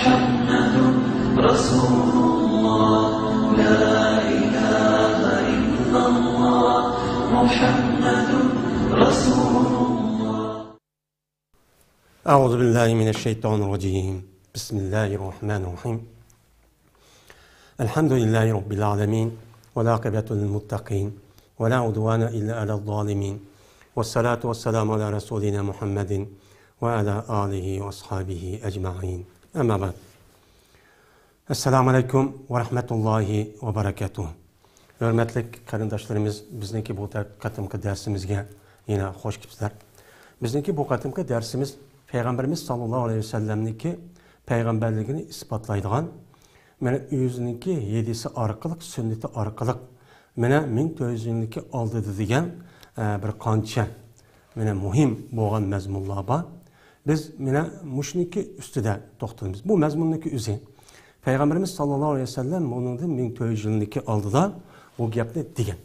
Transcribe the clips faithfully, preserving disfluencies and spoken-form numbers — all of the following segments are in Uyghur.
محمد رسول الله، لا إله إلا الله، محمد رسول الله. أعوذ بالله من الشيطان الرجيم. بسم الله الرحمن الرحيم. الحمد لله رب العالمين، والعاقبة للمتقين، ولا عدوان إلا على الظالمين، والصلاة والسلام على رسولنا محمد وعلى آله وأصحابه أجمعين. أما بعد. السلام عليكم ورحمة الله وبركاته. ھۆرمەتلىك قېرىنداشلىرىمىز، بىزنىڭكى بۇ قېتىمقى دەرسىمىزگە يەنە خوش كېلىپسىلەر. بىزنىڭكى بۇ قېتىمقى دەرسىمىز پەيغەمبىرىمىز ساللاللاھۇ ئەلەيھى ۋەسەللەمنىڭكى پەيغەمبەرلىكىنى ئىسپاتلايدىغان، مانا، ئۆزىنىڭكى ھەدىسى ئارقىلىق، سۈننىتى ئارقىلىق، مانا، مىڭ تۆت يۈز يىلنىڭكى ئالدىدا دېگەن، ئە، بىر قانچە، مانا، مۇھىم بولغان مەزمۇنلار بار. بىز، مانا، مۇشۇنىڭكى ئۈستىدە توختىلىمىز. بۇ مەزمۇننىڭكى ئۆزى، پەيغەمبىرىمىز ساللاللاھۇ ئەلەيھى ۋەسەللەم بۇنىڭدىن مىڭ تۆت يۈز يىلنىڭكى ئالدىدا بۇ گەپنى دېگەن.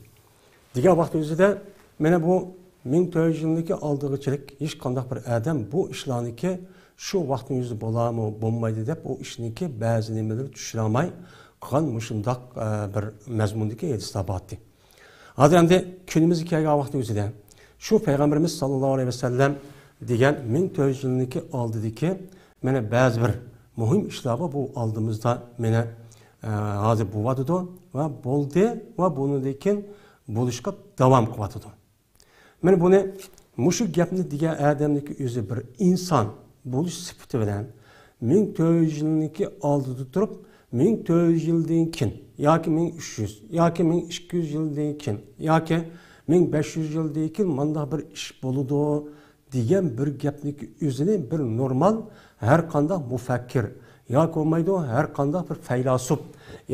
دېگەن ۋاقتى ئۆزىدە، مانا، بۇ مىڭ تۆت يۈز يىلنىڭكى ئالدىغىچىلىك ھېچقانداق بىر ئادەم بۇ ئىشلارنىڭكى شۇ ۋاقىتنىڭ ئۆزىدە بولارمۇ، بولمايدۇ دەپ، ئۇ ئىشنىڭكى بەزى نېمىلىرىنى چۈشىنەلمەي قالغان مۇشۇنداق، ئە، بىر مەزمۇندىكى ھەدىسلەر بارتتى. ھازىر ئەمدى كۈنىمىزگە كەلگەن ۋاقتى ئۆزىدە شۇ پەيغەمبىرىمىز ساللاللاھۇ ئەلەيھى ۋەسەللەم دېگەن مىڭ تۆت يۈز يىلنىڭكى ئالدىدىكى، مانا، بەزى بىر مۇھىم ئىشلار بار. بۇ ئالدىمىزدا، مانا، ئە، ھازىر بولۇۋاتىدۇ ۋە بولدى ۋە بۇنىڭدىن كېيىن بولۇشقا داۋام قىلىۋاتىدۇ. مانا بۇنى، مۇشۇ گەپنى دېگەن ئادەمنىڭكى ئۆزى بىر ئىنسان بولۇش سۈپىتى بىلەن مىڭ تۆت يۈز يىلنىڭكى ئالدىدا تۇرۇپ، مىڭ تۆت يۈز يىلدىن كېيىن ياكى مىڭ ئۈچ يۈز ياكى مىڭ ئىككى يۈز يىلدىن كېيىن ياكى مىڭ بەش يۈز يىلدىن كېيىن مانداق بىر ئىش بولىدۇ دېگەن بىر گەپنىڭكى ئۆزىنى بىر نورمال ھەر قانداق مۇفەككىر ياكى بولمايدۇ، ھەر قانداق بىر پەيلاسوپ،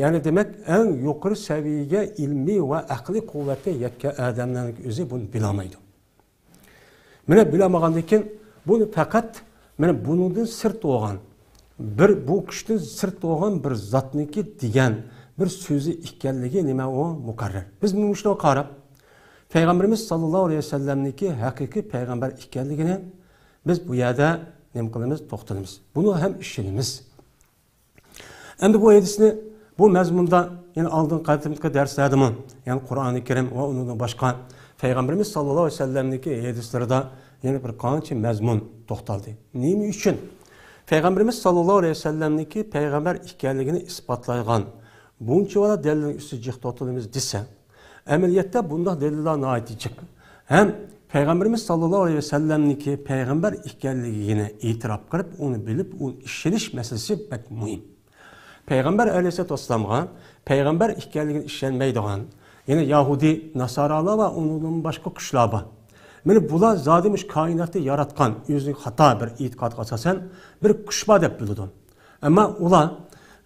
يەنى دېمەك، ئەڭ يۇقىرى سەۋىيەگە ئىلمىي ۋە ئەقلىي قۇۋۋەتكە يەتكەن ئادەملەرنىڭ ئۆزى بۇنى بىلەلمەيدۇ. مانا بىلەلمىگەندىن كېيىن بۇنى پەقەت، مانا، بۇنىڭدىن سىرت بولغان بىر، بۇ كۈچتىن سىرت بولغان بىر زاتنىڭكى دېگەن بىر سۆزى ئىكەنلىكى نېمە ئۇ مۇقەررەر. بىز مۇشۇنىڭغا قاراپ، پەيغەمبىرىمىز ساللاللاھۇ ئەلەيھى ۋەسەللەمنىڭكى ھەقىقىي پەيغەمبەر ئىكەنلىكىنى بىز بۇ يەردە نېمە قىلىمىز؟ توختىلىمىز. بۇنى ھەم ئىشىنىمىز. ئەمدى بۇ ھەدىسنى بۇ مەزمۇندا يەنە ئالدىنقى قېتىمقى دەرسلەردىمۇ، يەنى قۇرئانى كەرىم ۋە ئۇنىڭدىن باشقا پەيغەمبىرىمىز ساللاللاھۇ ئەلەيھى ۋەسەللەمنىڭكى ھەدىسلىرىدا يەنە بىر قانچە مەزمۇن توختالدى. نېمە ئۈچۈن پەيغەمبىرىمىز ساللاللاھۇ ئەلەيھى ۋەسەللەمنىڭكى پەيغەمبەر ئىكەنلىكىنى ئىسپاتلايدىغان بۇنچىۋالا دەلىلنىڭ ئۈستىدە جىق توختىلىمىز دېسە، ئەمەلىيەتتە بۇنداق دەلىللەر ناھايىتى جىق. ھەم پەيغەمبىرىمىز ساللاللاھۇ ئەلەيھى ۋەسەللەمنىڭكى پەيغەمبەر ئىكەنلىكىنى ئېتىراپ قىلىپ، ئۇنى بىلىپ، ئۇنى ئىشىنىش مەسىلىسى بەك مۇھىم. پەيغەمبەر ئەلەيھىسسالاتۇ ۋەسسالامغا پەيغەمبەر ئىكەنلىكىنى ئىشەنمەيدىغان، يەنى يەھۇدىي، ناسارالار ۋە ئۇنىڭدىن باشقا كۇشلار بار. مانا بۇلار زادى مۇشۇ كائىناتنى ياراتقان، ئۆزىنىڭ خاتا بىر ئېتىقادىغا ئاساسەن بىر كۈچ بار دەپ بىلىدۇ. ئەمما ئۇلار،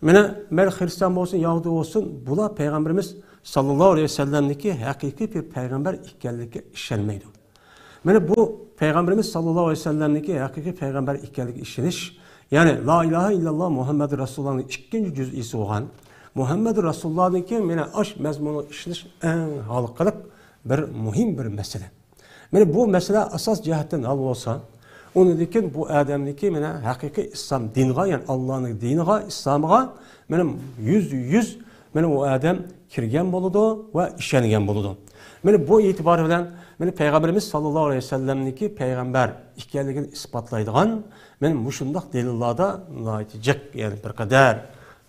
مانا، مەيلى خىرىستىيان بولسۇن، يەھۇدىي بولسۇن، بۇلار پەيغەمبىرىمىز ساللاللاھۇ ئەلەيھى ۋەسەللەمنىڭكى ھەقىقىي بىر پەيغەمبەر ئىكەنلىكىگە ئىشەنمەيدۇ. مانا بۇ پەيغەمبىرىمىز ساللاللاھۇ ئەلەيھى ۋەسەللەمنىڭكى ھەقىقىي پەيغەمبەر ئىكەنلىكىگە ئىشىنىش، يەنى لا ئىلاھە ئىللاللاھ مۇھەممەدۇر رەسۇلۇللاھنىڭ ئىككىنچى جۈزئىسى بولغان مۇھەممەدۇر رەسۇلۇللاھنىڭكى مانا ئاشۇ مەزمۇنىغا ئىشىنىش ئەڭ ھالقىلىق بىر مۇھىم بىر مەسىلە. مانا بۇ مەسىلە ئاساس جەھەتتىن ھەل بولسا، ئۇنىڭدىن كېيىن بۇ ئادەمنىڭكى مانا ھەقىقىي ئىسلام دىنىغا، يەنى ئاللانىڭ دىنىغا، ئىسلامىغا مانا يۈزدە يۈز مانا ئۇ ئادەم كىرگەن بولىدۇ ۋە ئىشەنگەن بولىدۇ. مانا بۇ ئېتىبار بىلەن مانا پەيغەمبىرىمىز ساللاللاھۇ ئەلەيھى ۋەسەللەمنىڭكى پەيغەمبەر ئىكەنلىكىنى ئىسپاتلايدىغان مانا مۇشۇنداق دەلىللاردا ناھايىتى جىق، يەنى بىر قەدەر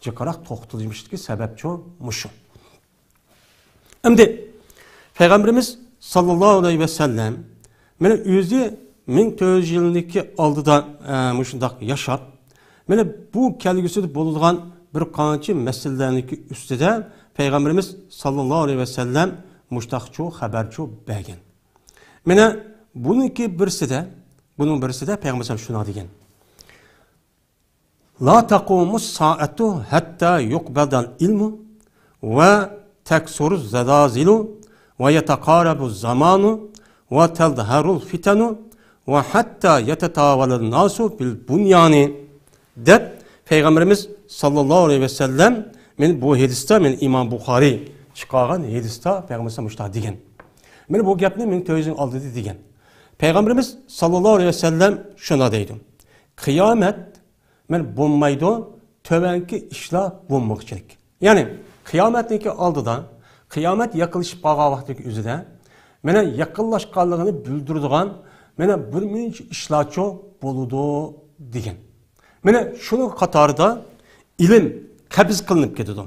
جىقراق توختىلىشتىكى سەۋەبچۇ مۇشۇ. ئەمدى پەيغەمبىرىمىز ساللاللاھۇ ئەلەيھى ۋەسەللەم مانا ئۆزى مىڭ تۆت يۈز يىلنىڭكى ئالدىدا، ئە، مۇشۇنداق ياشاپ، مانا بۇ كەلگۈسىدە بولىدىغان بىر قانچە مەسىلىلەرنىڭكى ئۈستىدە پەيغەمبىرىمىز ساللاللاھۇ ئەلەيھى ۋەسەللەم مۇشتاقچۇ خەۋەرچۇ بەرگەن. مانا بۇنىڭكى بىرسىدە، بۇنىڭ بىرسىدە پەيغەمبىرىمىز شۇنداق دېگەن. لا تقوم الساعة حتى يقبض العلم وتكثر الزلازل ويتقارب الزمان وتظهر الفتن وحتى يتطاول الناس في البنيان دەپ پەيغەمبىرىمىز ساللاللاھۇ ئەلەيھى ۋەسەللەم مانا بۇ ھەدىستە، مانا ئىمام بۇخارىي چىقارغان ھەدىستە پەيغەمبىرىمىز مۇشۇنداق دېگەن. مانا بۇ گەپنى مىڭ تۆت يۈز يىلنىڭ ئالدىدا دېگەن. پەيغەمبىرىمىز ساللاللاھۇ ئەلەيھى ۋەسەللەم شۇنداق دەيدۇ. قىيامەت مانا بولمايدۇ، تۆۋەنكى ئىشلار بولمىغۇچىلىك. يەنى قىيامەتنىڭكى ئالدىدا، قىيامەت يېقىنلىشىپ قالغان ۋاقىتتىكى ئۆزىدە، مانا يېقىنلاشقانلىقىنى بىلدۈرىدىغان مانا بىر مۇنچە ئىشلارچۇ بولىدۇ دېگەن. مانا شۇنىڭ قاتارىدا ئىلىم قەبز قىلىنىپ كېتىدۇ.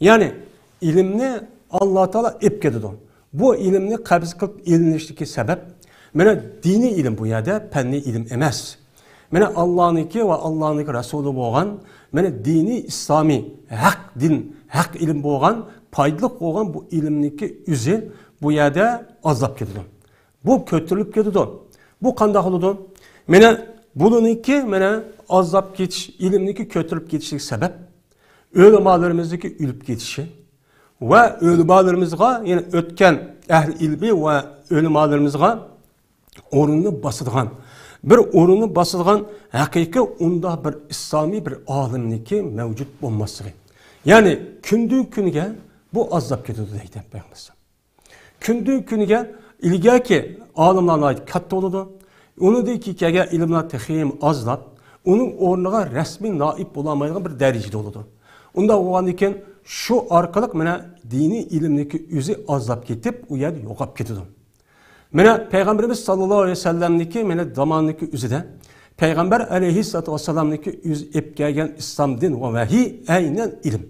يەنى ئىلىمنى ئاللا تائالا ئېلىپ كېتىدۇ. بۇ ئىلىمنى قەبز قىلىپ ئېلىنىشتىكى سەۋەب، مانا دىنىي ئىلىم بۇ يەردە، پەننىي ئىلىم ئەمەس. مانا ئاللانىڭكى ۋە ئاللانىڭكى رەسۇلى بولغان، مانا دىنىي ئىسلامىي ھەق دىن، ھەق ئىلىم بولغان، پايدىلىق بولغان بۇ ئىلىمنىڭكى ئۆزى بۇ يەردە ئازلاپ كېتىدۇ. بۇ كۆتۈرۈلۈپ كېتىدۇ. بۇ قانداق بولىدۇ؟ مانا بۇلارنىڭكى مانا ئازلاپ كېتىش، ئىلىمنىڭكى كۆتۈرۈلۈپ كېتىشلىك سەۋەب، ئۆلىمالىرىمىزنىڭكى ئۆلۈپ كېتىشى ۋە ئۆلىمالىرىمىزغا، يەنى ئۆتكەن ئەھلى ئىلمى ۋە ئۆلىمالىرىمىزغا ئورۇننى باسىدىغان، بىر ئورۇننى باسىدىغان ھەقىقىي ئۇنداق بىر ئىسلامىي بىر ئالىمنىڭكى مەۋجۇت بولماسلىقى. يەنى كۈندىن كۈنگە بۇ ئازلاپ كېتىدۇ دەيدۇ پەيغەمبەر. كۈندىن كۈنگە ئىلگەركى ئالىملار ناھايىتى كاتتا بولىدۇ. ئۇنىڭدىن كېيىن كەلگەن ئىلىملار تېخىمۇ ئازلاپ، ئۇنىڭ ئورنىغا رەسمىي نائىب بولالمايدىغان بىر دەرىجىدە بولىدۇ. ئۇنداق بولغاندىن كېيىن شۇ ئارقىلىق مانا دىنىي ئىلىمنىڭكى ئۆزى ئازلاپ كېتىپ، ئۇ يەردە يوقاپ كېتىدۇ. مانا پەيغەمبىرىمىز ساللاللاھۇ ئەلەيھى ۋەسەللەمنىڭكى مانا زامانىنىڭكى ئۆزىدە پەيغەمبەر ئەلەيھىسسالاتۇ ۋەسسالامنىڭكى ئۆزى ئېلىپ كەلگەن ئىسلام دىن ۋە ۋەھىي ئەينەن ئىلىم.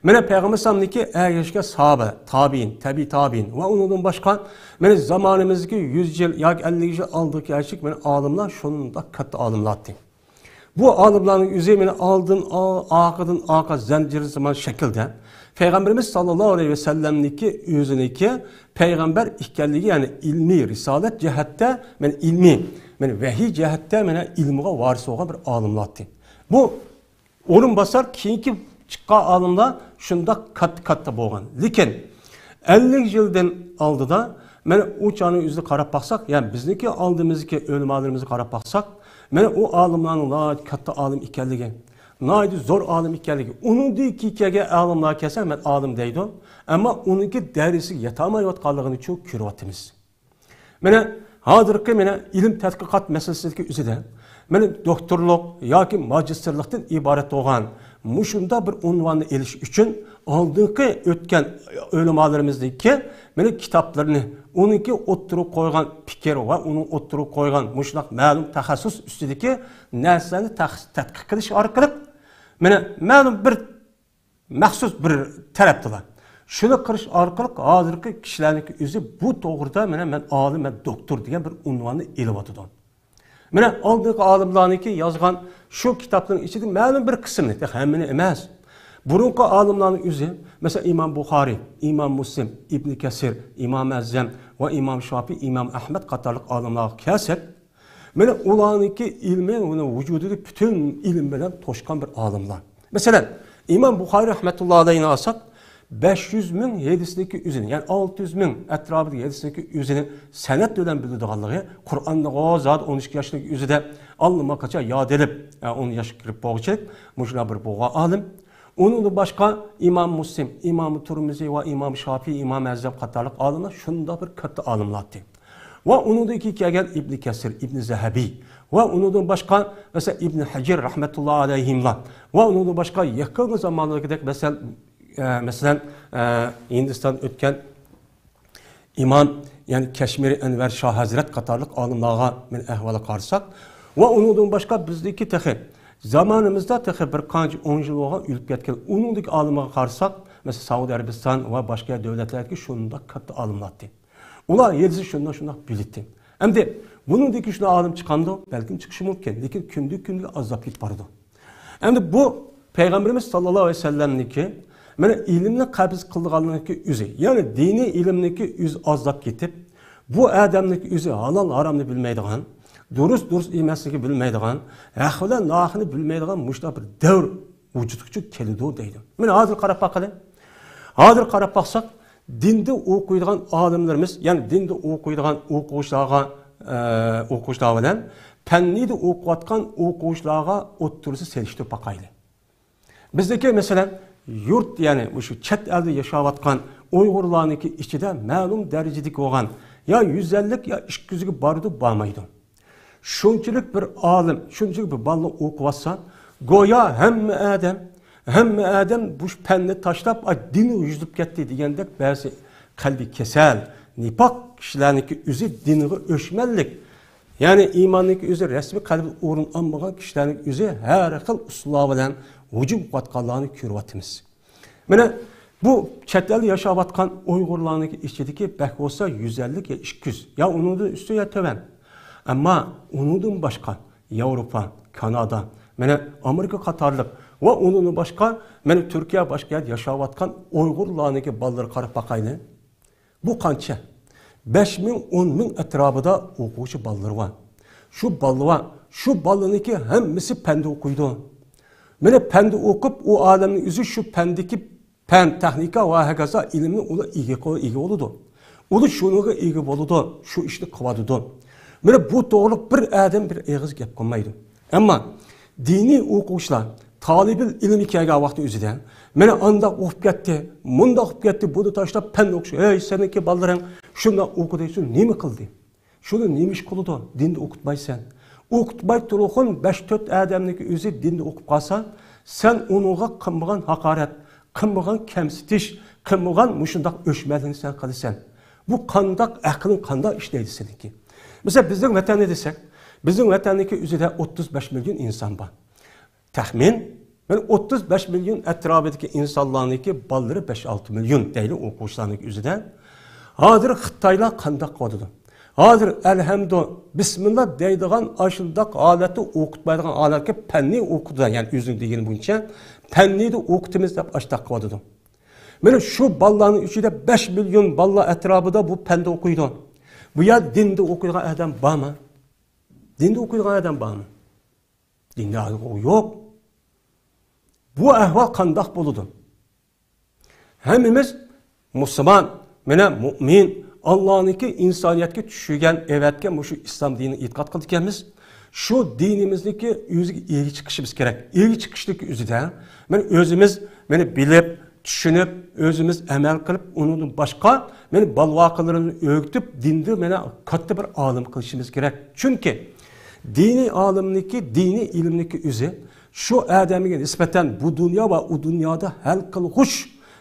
مانا پەيغەمبەر ئەلەيھىسسالامنىڭكى ئەگەشكەن ساھابە، تابىئىن، تەبىئىي تابىئىن ۋە ئۇنىڭدىن باشقا مانا زامانىمىزدىكى يۈز يىل ياكى ئەللىك يىل ئالدىغا كەلچىلىك مانا ئالىملار شۇنداق كاتتا ئالىملار ئىدى. بۇ ئالىملارنىڭ ئۆزى مانا ئالدىن ئا-، ئارقىدىن ئارقا زەنجىرسىمان شەكىلدە پەيغەمبىرىمىز ساللاللاھۇ ئەلەيھى ۋەسەللەمنىڭكى ئۆزىنىڭكى پەيغەمبەر ئىكەنلىكى، يەنى ئىلمىي رىسالەت جەھەتتە، مانا ئىلمىي، مانا ۋەھىي جەھەتتە مانا ئىلمىغا ۋارىس بولغان بىر ئالىملار ئىدى. بۇ ئورۇنباسار كېيىنكى چىققان ئالىملار شۇنداق كاتتا-كاتتا بولغان. لېكىن ئەللىك يىلدىن ئالدىدا، مانا ئۇ چاغنىڭ ئۆزىگە قاراپ باقساق، يەنى بىزنىڭكى ئالدىمىزدىكى ئۆلىمالىرىمىزغا قاراپ باقساق، مانا ئۇ ئالىملارنىڭ ناھايىتى كاتتا ئالىم ئىكەنلىكى، ناھايىتى زور ئالىم ئىكەنلىكى، ئۇنىڭدىن كېيىن كەلگەن ئالىملار كەلسە، مەن ئالىم دەيدۇ، ئەمما ئۇنىڭكى دەرىجىسىگە يەتەلمەيۋاتقانلىقىنى چوڭ كۆرۈۋاتىمىز. مانا ھازىرقى مانا ئىلىم تەتقىقات مەسىلىسىدىكى ئۆزىدە، مانا دوكتورلۇق ياكى ماگىستىرلىقتىن ئىبارەت بولغان مۇشۇنداق بىر ئۇنۋاننى ئېلىش ئۈچۈن ئالدىنقى ئۆتكەن ئۆلىمالىرىمىزنىڭكى مانا كىتابلىرىنى، ئۇنىڭكى ئوتتۇرىغا قويغان پىكىر ۋە ئۇنىڭ ئوتتۇرىغا قويغان مۇشۇنداق مەلۇم تەخەسسۇس ئۈستىدىكى نەرسىلەرنى تەخ-، تەتقىق قىلىش ئارقىلىق، مانا مەلۇم بىر مەخسۇس بىر تەرەپتىلا. شۇنى قىلىش ئارقىلىق ھازىرقى كىشىلەرنىڭكى ئۆزى بۇ توغرىدا مانا مەن ئالىم، مەن دوكتور دېگەن بىر ئۇنۋاننى ئېلىۋاتىدۇ. مانا ئالدىنقى ئالىملارنىڭكى يازغان شۇ كىتابنىڭ ئىچىدە مەلۇم بىر قىسمىنى، تېخى ھەممىنى ئەمەس، بۇرۇنقى ئالىملارنىڭ ئۆزى، مەسىلەن، ئىمام بۇخارىي، ئىمام مۇسلىم، ئىبنى كەسىر، ئىمام ئەزەم ۋە ئىمام شافىي، ئىمام ئەھمەد قاتارلىق ئالىملارغا كەلسەك، مانا ئۇلارنىڭكى ئىلمى، ئۇنىڭ ۋۇجۇدىنى پۈتۈن ئىلىم بىلەن توشقان بىر ئالىملار. مەسىلەن، ئىمام بۇخارىي رەھمەتۇللا ئەلەيھىنى ئالساق، بەش يۈز مىڭ ھەدىسنىڭكى ئۆزىنى، يەنى ئالتە يۈز مىڭ ئەتراپىدا ھەدىسنىڭكى ئۆزىنى سەنەد بىلەن بىلىدىغانلىقى، قۇرئاننى زادى ئون ئىككى ياشلىق ئۆزىدە ئاللىماقاچان ياد ئېلىپ، ئە، ئون ياشقا كىرىپ بولغۇچىلىك مۇشۇنداق بىر بولغان ئالىم. ئۇنىڭدىن باشقا ئىمام مۇسلىم، ئىمام تۇرمىزى ۋە ئىمام شافىي، ئىمام ئەزەم قاتارلىق ئالىملار شۇنداق بىر كاتتا ئالىملار ئىدى. ۋە ئۇنىڭدىن كېيىن كەلگەن ئىبنى كەسىر، ئىبنى زەھەبىي ۋە ئۇنىڭدىن باشقا، مەسىلەن، ئىبنى ھەجەر رەھمەتۇللا ئەلەيھىملار ۋە ئۇنىڭدىن باشقا يېقىنقى زامانلىرىدەك، مەسىلەن، ئە، مەسىلەن، ئە، ھىندىستان ئۆتكەن ئىمام، يەنى كەشمىرى ئەنۋەر شاھ ھەزرەت قاتارلىق ئالىملارغا مەن ئەھۋالغا قارىساق، ۋە ئۇنىڭدىن باشقا بىزدىكى تېخى زامانىمىزدا تېخى بىر قانچە ئون يىل بولغان ئۆلۈپ كەتكەن ئۇنىڭدىكى ئالىملارغا قارىساق، مەسىلەن، سەئۇدى ئەرەبىستان ۋە باشقا دۆلەتلەردىكى شۇنداق كاتتا ئالىملار ئىدى. ئۇلار ھەدىسنى شۇنداق، شۇنداق بىلىتتى. ئەمدى بۇنىڭدىن كېيىن شۇنداق ئالىم چىقامدۇ؟ بەلكىم چىقىشى مۇمكىن، لېكىن كۈندىن كۈنگە ئازلاپ كېتىپ بارىدۇ. ئەمدى بۇ پەيغەمبىرىمىز ساللاللاھۇ ئەلەيھى ۋەسەللەمنىڭكى، مانا، ئىلىمنى قەبز قىلىدىغانلىقى ئۆزى، يەنى دىنىي ئىلىمنىڭكى ئۆزى ئازلاپ كېتىپ، بۇ ئادەمنىڭكى ئۆزى ھالال ھارامنى بىلمەيدىغان، دۇرۇس دۇرۇس ئەمەسلىكى بىلمەيدىغان، ھەق بىلەن ناھەقنى بىلمەيدىغان مۇشۇنداق بىر دەۋر ۋۇجۇدقا كېلىدۇ دەيدۇ. مانا ھازىر قاراپ باققىلى. ھازىر قاراپ باقساق، دىندا ئوقۇيدىغان ئالىملىرىمىز، يەنى دىندا ئوقۇيدىغان ئوقۇغۇچىلارغا، ئە، ئوقۇغۇچىلار بىلەن پەننىيدە ئوقۇۋاتقان ئوقۇغۇچىلارغا ئوتتۇرىسى سېلىشتۇرۇپ باقايلى. بىزدىكى، مەسىلەن، يۇرت، يەنى مۇشۇ چەت ئەلدە ياشاۋاتقان ئۇيغۇرلارنىڭكى ئىچىدە مەلۇم دەرىجىدىكى بولغان يا يۈز ئەللىك يا ئىككى يۈزگە بارىدۇ، بارمايدۇ. شۇنچىلىك بىر ئالىم، شۇنچىلىك بىر بالىنى ئوقۇۋاتسا، گويا ھەممە ئادەم، ھەممە ئادەم بۇ پەننى تاشلاپ، ئاي، دىنغا يۈزلىنىپ كەتتى دېگەندەك، بەزى قەلبى كېسەل، نىپاق كىشىلەرنىڭكى ئۆزى دىنغا ئۆچمەنلىك، يەنى ئىماننىڭكى ئۆزى رەسمىي قەلبىدە ئورۇن ئالمىغان كىشىلەرنىڭ ئۆزى ھەر خىل ئۇسۇللار بىلەن ھۇجۇم قىلىۋاتقانلارنى كۆرۈۋاتىمىز. مانا بۇ چەت ئەلدە ياشاۋاتقان ئۇيغۇرلارنىڭكى ئىچىدىكى بەك بولسا يۈز ئەللىك يا ئىككى يۈز، يا ئۇنىڭدىن ئۈستۈن يا تۆۋەن. ئەمما ئۇنىڭدىن باشقا ياۋروپا، كانادا، مانا ئامېرىكا قاتارلىق ۋە ئۇنىڭدىن باشقا مانا تۈركىيە، باشقا يەردە ياشاۋاتقان ئۇيغۇرلارنىڭكى بالىلىرىغا قاراپ باقايلى. بۇ قانچە؟ بەش مىڭ، ئون مىڭ ئەتراپىدا ئوقۇغۇچى بالىلىرى بار. شۇ بالىلار، شۇ بالىنىڭكى ھەممىسى پەندە ئوقۇيدۇ. مانا پەندە ئوقۇپ، ئۇ ئادەمنىڭ ئۆزى شۇ پەندىكى پەن، تېخنىكا ۋە ھاكازا ئىلىمنى ئۇلار ئىگە قىل-، ئىگە بولىدۇ. ئۇلار شۇنىڭغا ئىگە بولىدۇ، شۇ ئىشنى قىلىۋاتىدۇ. مانا بۇ توغرىلىق بىر ئادەم بىر ئېغىز گەپ قىلمايدۇ. ئەمما دىنىي ئوقۇغۇچىلار، تالىبىل ئىلىم كەلگەن ۋاقتى ئۆزىدە، مانا ئانداق ئوقۇپ كەتتى، مۇنداق ئوقۇپ كەتتى، بۇنى تاشلاپ پەن ئوقۇش، ھەي، سېنىڭكى بالىلىرىڭ شۇنداق ئوقۇدى، شۇ نېمە قىلدى؟ شۇنى نېمە ئىش قىلىدۇ؟ دىندا ئوقۇتمايسەن. ئوقۇتماي تۇرغىن، بەش تۆت ئادەمنىڭكى ئۆزى دىندا ئوقۇپ قالسا، سەن ئۇنىڭغا قىلمىغان ھاقارەت، قىلمىغان كەمسىتىش، قىلمىغان مۇشۇنداق ئۆچمەنلىكنى سەن قىلىسەن. بۇ قانداق ئەقلىڭ قانداق ئىشلەيدۇ سېنىڭكى؟ مىسال، بىزنىڭ ۋەتەننى دېسەك، بىزنىڭ ۋەتەننىڭكى ئۆزىدە ئوتتۇز بەش مىليون ئىنسان بار. تەخمىن، مانا ئوتتۇز بەش مىليون ئەتراپىدىكى ئىنسانلارنىڭكى بالىلىرى بەش ئالتە مىليون دەيلى ئوقۇغۇچىلارنىڭكى ئۆزىدە. ھازىر خىتايلار قانداق قىلىۋاتىدۇ؟ ھازىر ئەلھەمدۇ، بىسمىللا دەيدىغان ئاشۇنداق ھالەتتە ئوقۇتمايدىغان ھالەتكە پەننى ئوقۇتىدۇ، يەنى ئۆزىنىڭ دېگىنى بويىچە پەننى ئوقۇتىمىز دەپ ئاشۇنداق قىلىۋاتىدۇ. مانا شۇ بالىلارنىڭ ئىچىدە بەش مىليون بالا ئەتراپىدا بۇ پەندە ئوقۇيدۇ. بۇ يەردە دىندا ئوقۇيدىغان ئادەم بارمۇ؟ دىندا ئوقۇيدىغان ئادەم بارمۇ؟ دىندا ئۇ يوق. بۇ ئەھۋال قانداق بولىدۇ؟ ھەممىمىز مۇسۇلمان، مانا مۇئمىن، ئاللانىڭكى ئىنسانىيەتكە چۈشۈرگەن، ئەۋەتكەن مۇشۇ ئىسلام دىنىنى ئېتىقاد قىلىدىكەنمىز. شۇ دىنىمىزنىڭكى ئۆزىگە ئىگە چىقىشىمىز كېرەك. ئىگە چىقىشلىكى ئۆزىدە، مانا ئۆزىمىز، مانا بىلىپ، چۈشىنىپ، ئۆزىمىز ئەمەل قىلىپ، ئۇنىڭدىن باشقا، مانا بالىۋاقىلىرىمىزنى ئۆگىتىپ، دىندا مانا كاتتا بىر ئالىم قىلىشىمىز كېرەك. چۈنكى دىنىي ئالىمنىڭكى، دىنىي ئىلىمنىڭكى ئۆزى شۇ ئادەمگە نىسبەتەن بۇ دۇنيا ۋە ئۇ دۇنيادا ھەل قىلغۇچ،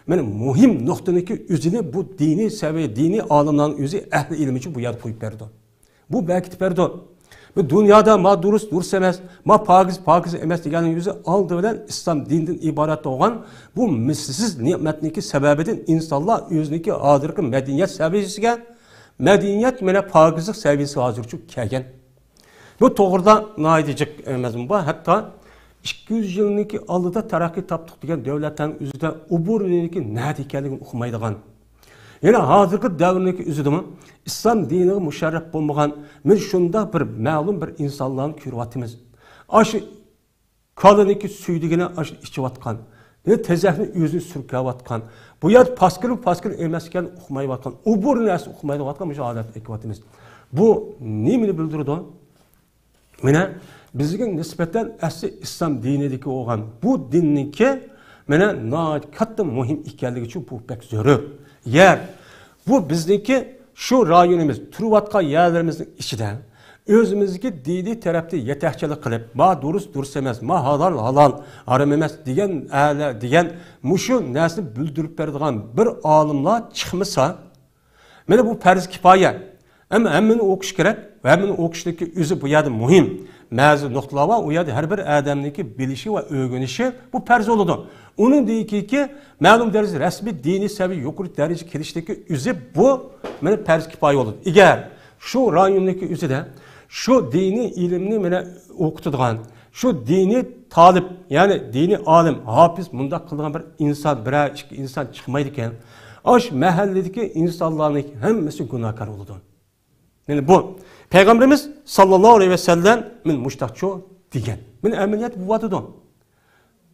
مانا مۇھىم نۇقتىنىڭكى ئۆزىنى بۇ دىنىي سەۋىيە، دىنىي ئالىملارنىڭ ئۆزى ئەھلى ئىلىم ئۈچۈن بۇ يەردە قويۇپ بەردى. بۇ بەركىتىپ بەردى. بۇ دۇنيادا ما دۇرۇس، دۇرۇس ئەمەس، ما پاكىز، پاكىز ئەمەس دېگەننىڭ ئۆزى ئالدى بىلەن ئىسلام دىنىدىن ئىبارەت بولغان بۇ مىسلىسىز نېمەتنىڭكى سەۋەبىدىن ئىنسانلار ئۆزىنىڭكى ھازىرقى مەدەنىيەت سەۋىيەسىگە، مەدەنىيەت مانا پاكىزلىق سەۋىيەسىگە ھازىرچە كەلگەن. بۇ توغرىدا ناھايىتى جىق، ئە، مەزمۇن بار. ھەتتا ئىككى يۈز يىلنىڭكى ئالدىدا تەرەققىي تاپتۇق دېگەن دۆلەتلەرنىڭ ئۆزىدە ئوبورنىڭكى نەدە ئىكەنلىكىنى ئۇقمايدىغان. يەنە ھازىرقى دەۋرنىڭكى ئۆزىدىمۇ ئىسلام دىنىغا مۇشەررەپ بولمىغان، مانا شۇنداق بىر مەلۇم بىر ئىنسانلارنى كۆرۈۋاتىمىز. ئاشۇ كالىنىڭكى سۈيدۈكىنى ئاشۇ ئىچىۋاتقان، يەنە تېزەكنى ئۆزىنى سۈركەۋاتقان، بۇ يەردە پاسكىل، پاسكىل ئەمەس ئىكەن ئۇقمايۋاتقان، ئوبورنى ئەسلى ئۇقمايۋاتقان مۇشۇ ھالەتنى ئەكىۋاتىمىز. بۇ نېمىنى بىلدۈرىدۇ؟ مانا بىزگە نىسبەتەن ئەسلى ئىسلام دىنىدىكى بولغان بۇ دىننىڭكى مانا ناھايىتى كاتتا مۇھىم ئىكەنلىكى ئۈچۈن بۇ بەك زۆرۈر. يەر، بۇ بىزنىڭكى شۇ رايونىمىز، تۇرۇۋاتقان يەرلىرىمىزنىڭ ئىچىدە ئۆزىمىزگە دىنىي تەرەپتە يېتەكچىلىك قىلىپ، ما دۇرۇس، دۇرۇس ئەمەس، ما ھالال، ھالال، ھارام ئەمەس دېگەن ئەلە، دېگەن مۇشۇ نەرسىنى بىلدۈرۈپ بېرىدىغان بىر ئالىملار چىقمىسا، مانا بۇ پەرز كىپايە. ئەمما ھەممىنى ئوقۇش كېرەك. ھەممىنى ئوقۇشنىڭكى ئۆزى بۇ يەردە مۇھىم. بەزى نۇقتىلار بار، ئۇ يەردە ھەر بىر ئادەمنىڭكى بىلىشى ۋە ئۆگىنىشى بۇ پەرز بولىدۇ. ئۇنىڭدىن كېيىنكى مەلۇم دەرىجىدە رەسمىي دىنىي سەۋىيە يۇقىرى دەرىجىگە كېلىشتىكى ئۆزى بۇ مانا پەرز كىپايە بولىدۇ. ئەگەر شۇ رايوننىڭكى ئۆزىدە شۇ دىنىي ئىلىمنى مانا ئوقۇتىدىغان، شۇ دىنىي تالىپ، يەنى دىنىي ئالىم، ھاپىز مۇنداق قىلىدىغان بىر ئىنسان، بىرەر ئىككى ئىنسان چىقمايدىكەن، ئاشۇ مەھەللىدىكى ئىنسانلارنىڭ ھەممىسى گۇناھكار بولىدۇ. يەنى بۇ پەيغەمبىرىمىز ساللاللاھۇ ئەلەيھى ۋەسەللەم مەن مۇشتاقچۇ دېگەن. مەن ئەمەلىيەت بولۇۋاتىدۇ.